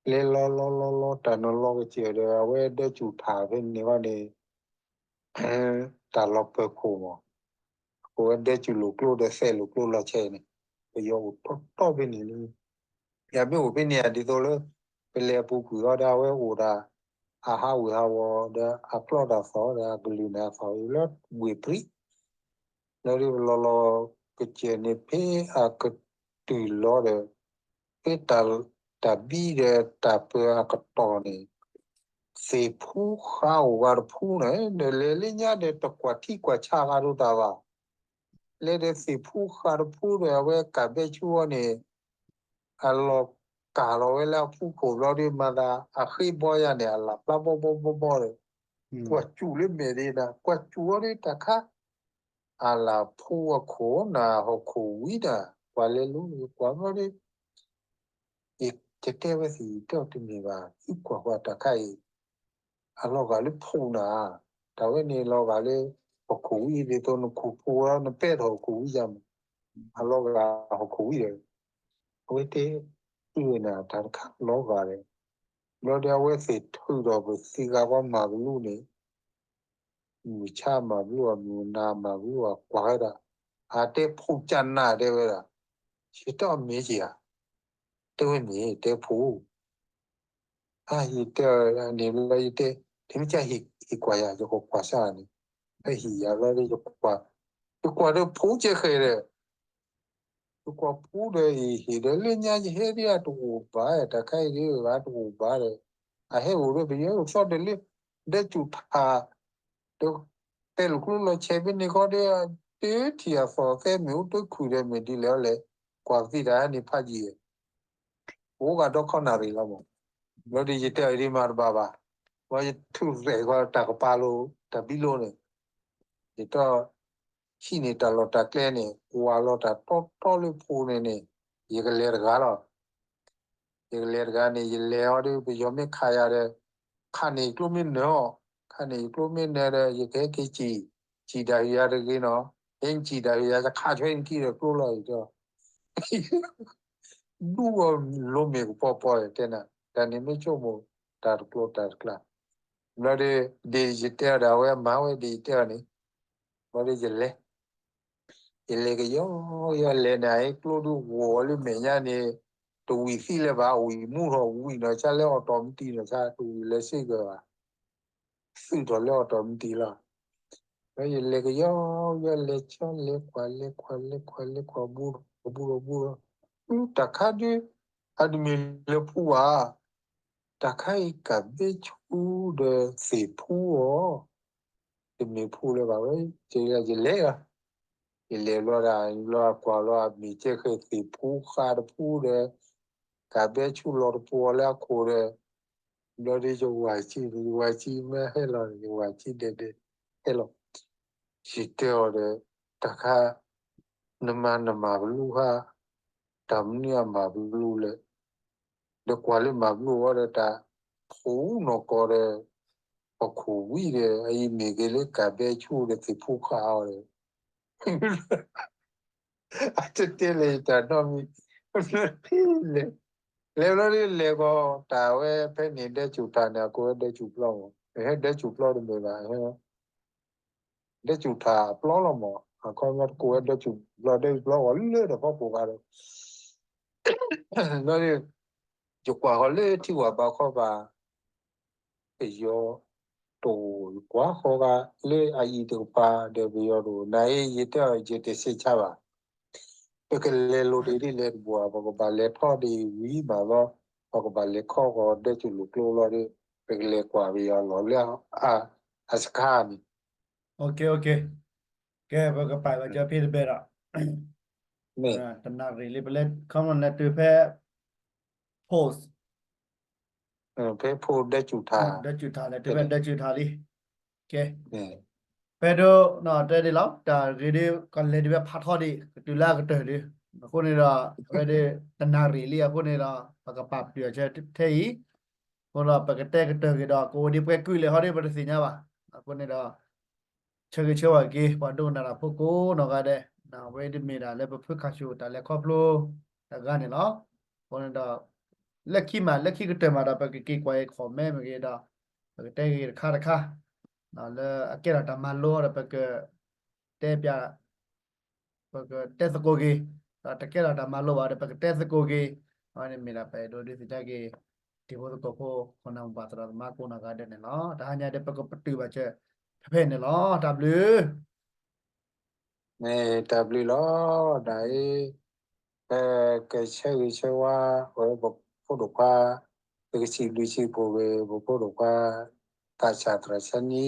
လဲၤလီၤလီၤလီၤလီၤ တၢ်နီၤလီၤကစၢၢ်ဒီး အဝဲဒၢစူၣ်ထၣ်ဖဲန့ၣ်ဝဲန့ၣ် တၢ်လီၤပၢၤခိၣ်မး, အဝဲဒၢစူၣ်လိာ်ကျိဒီးသဲးလိာ်ကျိလီၤဆဲးန့ၣ်, ပယီၤအိၣ်တီတီဖဲန့ၣ်လံ. ယမ့ၢ်အိၣ်ဖဲန့ၣ်ဒ်သိးလၢ ပလဲၤအပူၤကွံာ်အီၤဒီး အဝဲအိၣ်ဒၣ် အဟးဝ့ၤဟးဝီၤဒီး အကျီတၢ်သီၣ်ဒီး အကလုၢ်န့ၣ်အသီၣ်အံၤလၢဝ့ၢ်ပြံ, လီၤဒီးပလီၤလီၤကစၢၢ်န့ၣ် ဖဲအကတုၤလီၤဒီး ဖဲတၢ်ဘံဒီးတၢ်ပၢအကတီၢ်န့ၣ် သ့ၣ်ဖူဃးအိၣ်ဂၤတဖူန့ၣ် ဒီးလဲၤလၢညါဒီးတကွၢ်ထံကွၢ်ဆးဂၤဒိၣ်တၢ်ဘၣ်. လဲၤဒီးသ့ၣ်ဖူဃးတဖူဒီး အဝဲကးဘဲဆူအီၤန့ၣ် အလီၤကၢ်လီၤဝဲလၢအဖူခိၣ်ဘျီဒီး မၤသးအဃ့ဘီယၤန့ၣ် အလၢ်ဖျါဘီဘီဘီဘီဒီး ကွၢ်စူၣ်လၢမဲာ်ဒ်န့ၣ် ကွၢ်စူၣ်အီၤဒီးတၢ်ခါ အလၢ်ဖူအခိၣ်နၤ ဟီၣ်ခိၣ်ဝံၤနၤ ကွၢ်လဲၤလိၤ ကွၢ်ဘျီဒီး ယတဲဝဲသ့ၣ် ယတဲအီၤတမ့ၢ်ဘၣ် သုကွၢ်ကွၢ်တၢ်ခါအံၤ အလီၤဂာ်လၢဖူနၤ, တၢ်ဝဲန့ၣ်လီၤဂာ်လၢ ဟီၣ်ခိၣ်ဝံၤ ဒ်သိးနခိၣ်ဖူလီၤ နပဲထီၣ်ဟီၣ်ခိၣ်ဝံၤယၤမး, အလီၤဂာ်ဟီၣ်ခိၣ်ဝံၤဒီး အဝဲတဲ သုဝဲန့ၣ် တၢ်တခါလီၤဂာ်ဒီး ဘျီဒီးအဝဲသ့ၣ်ထုးဒီးပသံဂၤကီမၤကလူးန့ၣ် မုၢ်ဆါမၤဘျုးအမုၢ်နၤမၤဘျုးအကွၢ်ဝဲဒၣ်, အတဲဖူကနၣ်တဲဝဲဒၣ်, ယတဲအီၤမ့ၢ်က့ၤဧါ, တဲဝဲန့ၣ် တဲဖူ, ယတဲန့ၣ်လီၤ ယတဲ, တမ့ၢ်ကဟ့ၣ်ကွၢ်ယၤ ယကကွၢ်စၢ်န့ၣ်, ဟ့ၣ်ယၤလီၤဒီး ယကွၢ်ဒီးဖူကဲဃဲၤဒီး ယကွၢ်ဖူဒီးအံၤဟ့ၣ်ဒီးလၢညါယဟဲဒ်အတအိၣ်ဘၣ် တၢ်ခါအံၤဒ်အတအိၣ်ဘၣ်ဒီး အဟဲအိၣ်ဒီးပယီၤအိၣ်သီဒီးလၢ ဒဲစူၣ်ထး ဒီး တဲလိာ်ကျိလီၤဆဲးဖဲန့ၣ်ဃီဒီး တထံၣ်အသီၣ်သဲမ့ၢ်အိၣ်တခုၣ်ဒီးမ့ၢ်ဒ်လဲၣ်အီၤလဲၣ်, ကွၢ်ပသံတၢ်ဟဲန့ၣ်ဖးယံာ်, အိၣ်ဂၤဒီခီနၣ်ရံၣ်လီၤမး, ဘျီဒီးယတဲအီၤဒ်မၤတဘၣ်ဘၣ်, ဘျီယထူၣ်ရဲၣ်ဃီတၢ်ကပၤလိၤ တၢ်ဘံလိၤန့ၣ်, ယတီၢ် ဟံးန့ၢ်တၢ်လီၢ်တၢ်ကျဲန့ၣ် ကွၢ်လီၤတၢ်တီတီလၢဖိန့ၣ်န့ၣ်, ယကလဲၤတဂၤလီၤ. ယကလဲၤတဂၤန့ၣ် ယလဲၤအီၤဒီး ပယီၤမ့ၢ်ခးယၤဒီး ခးန့ၢ်ယကျိမ့ၢ်နၢၤအီၤ, ခးန့ၢ်ယကျိမ့ၢ်နၢၤဒီး ယကဟဲက့ၤစံၣ်, စံၣ်ဒၣ်ယၤတဂ့ၤနီၤ, ဟဲစံၣ်ဒၣ်ယၤ ယခးဆၢနကံဒီးကျိလီၤအံၤဒီး ဒူၣ်အီၤလိၤမ့ၢ်ကပီၤပီၤတဲနၤ, တၢ်န့ၣ်မ့ၢ်ဆိကမိၣ်တၢ်တကျိၤတၢ်တကျါ, ဘျီဒီး ဒ်ယတဲအီၤဒီး အဝဲမၤဝဲဒ်ယတဲအီၤန့ၣ်, ဘျီဒီးယလဲၤ, ယလဲၤကယီကယီလဲၤန့ၣ် ကျိဒုးဂီၤလၢမဲာ်ညါန့ၣ်, တဝံၣ်သံလၢၤဘၣ်, ဝံၣ်မူထီၣ်ဝံၣ်နီၤဆါလၢအီၣ်တီၢ်မတံၤနီၤဆါ တဝံၣ်လၢစ့ၢ်ကီးဘၣ်, သုးထီၣ်လၢအီၣ်တီၢ်မတံၤလီၤ. လၢယလဲၤကယီကယီလဲၤဆၢလဲၤကွၢ်လဲၤကွၢ်လဲၤကွၢ်လဲၤကွၢ် ဘူးထီၣ်ဘူးထီၣ်ဘူးထီၣ်, တၢ်ခါဒုး အတမ့ၢ်လၢဖူဘၣ်, တၢ်ခါအံၤကးဘဲဆူဒီးသ့ၣ်ဖူအီၤ, တမ့ၢ်ဖူလၢၤဘၣ်ဝဲ, ယလဲၤလီၤ, ယလဲၤဘျီဒၣ် ယဘျီကွၢ်လီၤအမ့ၢ်ကဲဃဲၤသ့ၣ်ဖူဃးတဖူဒီး ကးဘဲဆူလီၤတပူၤအီၤလၢအခိၣ်ဒီး, ဘျီဒီးယဝၤစံ ယဝၤစံမ့ၢ်ဟဲလီၤန့ၣ် ယဝၤစံဒဲးဒဲး ဟဲလီၤ. ယတဲအီၤဒီး တၢ်ခါ နမၤနမၤပလူၤဟါ, တၢ်မနုၤအမၤပလူၤလဲၣ်, ဒီးကွၢ်လၢမၤပလူၤဝဲဒီးတၢ် ဖိနီၢ်ကီၢ်ဒီး ပခိၣ်ဝံၤဒီး အအံၤမ့ၢ်ဂ့ၤလၢကးဘဲဆူဒီးသ့ၣ်ဖူဃးအီၤဒီး အတတဲလဲၣ်ယတၢ်နီတမံၤ, လဲၤ, လဲၤဘျီဒ်လဲၤကီး တၢ်ဝဲဖဲန့ၣ် ဒဲစူၣ်ထၣ်န့ၣ် အကိးဝဲဒဲစူၣ်ပျီမး, ဟဲဒဲစူၣ်ပျီတမ့ၢ်ဘၣ်, ဒဲစူၣ်ထၣ်အပျီလီၤမး, အခီပညီတကိးဝဲဒဲစူၣ်ပျီ ဒဲစူၣ်ပျီဂီၤလၢတဖီခိၣ်ဂၤဒီး ဘျီဒ် ယကွၢ်ဃီၤလၢထံဝၤဘးခီဘး ပယီၤတအိၣ်, ယကွၢ်ဃီၤဂၤလၢအအံၤတကပၤဒီးပယီၤတအိၣ်, နအံၤယတဲအီၤယတစံးဆါဘၣ်, ပကလဲၤလိၤဒ်လဲၣ်တဘၣ်, ပကဘၣ်လဲၤထီၣ်ဒ်ဝံၤမးလီၤ, ပကဘၣ်လဲၤခီဃီၤဒဲစူၣ်လိာ်ကျိလီၤဒီး ပကလဲၤကွၢ်ပယီၤလီၤလၢအစခါန့ၣ် ကဲ ပကပာ်လီၤကၢဖဲတဘဲဒီး တနၣ်ရံၣ်လံ ပလဲၤခီမီလဲၤတုၤဖဲ post, ဖဲ post ဒဲစူၣ်ထၣ်, ဒဲစူၣ်ထၣ်လဲၤတုၤဖဲဒဲစူၣ်ထၣ်လံ, ကဲ ဖဲဒိ တဲဒ်လီၤ တၢ်ဂ့ၤဒ် ကလဲၤဒ်ဝဲဖးထီဒံး ကတုၤလၢအကတၢၢ်ဒံး, အဃိန့ၣ်ဒီး အဝဲဒၣ် တနၣ်ရံၣ်လံအဃိန့ၣ်ဒီး ပကပာ်ပတုာ်အီၤထဲအံၤ, အဃိဒီး ပကတဲကတၢၢ်က့ၤဒီး ကအိၣ်ဒံးပှဲၤကုၢ်လဲၣ်ဟီဒ် ပတသ့ၣ်ညါဘၣ်, အဃိန့ၣ်ဒီး ဆၢဂ့ၤဆၢဝါက့ၤ ပှၤဒိကနၣ်တၢ်ဖိကိးနီၢ်ဂၤဒဲး, အဝဲဒၣ်မ့ၢ်ဒၣ်လၢပဖုခါဆူၣ်တၢ်လဲၤခီဖျိတဂၤန့ၣ်လီၤ. အဃိန့ၣ်ဒီး လၢခံမး လၢခံကတၢၢ်မးဒီး ပကက့ၤကွၢ်အံၤ comment မ့ၢ်ဂ့ၤဒီး ပကတဲဂ့ၤတခါတခါ လၢအကဲထီၣ်တၢ်မၤလိဒီး ပကတဲပျး ပကတဲသကိးက့ၤ, ဒီးတကဲထီၣ်တၢ်မၤလိဘၣ်ဒီး ပကတဲသကိးက့ၤ, အဝဲန့ၣ်မ့ၢ်ဒၣ်ပအဲၣ်ဒိးဒုးသ့ၣ်ညါက့ၤ တံၤဖိသကိးဖိ ခိၣ်နၢ်မိၢ်ပၢ်သရၣ်သမါကိးနီၢ်ဂၤဒဲးန့ၣ်လီၤ. တဟါညါဒီး ပကပတုာ်ဘၣ်စၢၤဖဲဖဲန့ၣ်လီၤ. တၢ်ဘျုး မ့ၢ်တၢ်ဘျုးလီၤ. တၢ်အံၤ ပကဆၢဂ့ၤဆၢဝါ ပဖိဒိၣ်ခွါ, ပကစံးဘျုးစံးဖှိၣ်ဂ့ၤ ပဖိဒိၣ်ခွါ သးစၢ်သရၣ်ဆါနံ,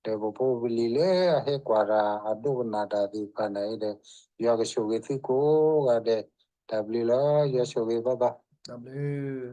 ဒီးပဖိပလံၤလၢအဟဲကွၢ်တၢ် အဒိကနၣ်တၢ်သ့ၣ်တဖၣ်န့ၣ်ဒီး ယွၤကဆိၣ်ဂ့ၤသုကိးဂၤဒဲး, တၢ်ဘျုးလီၤ. ယွၤဆိၣ်ဂ့ၤဘၣ်ဘၣ်. တၢ်ဘျုး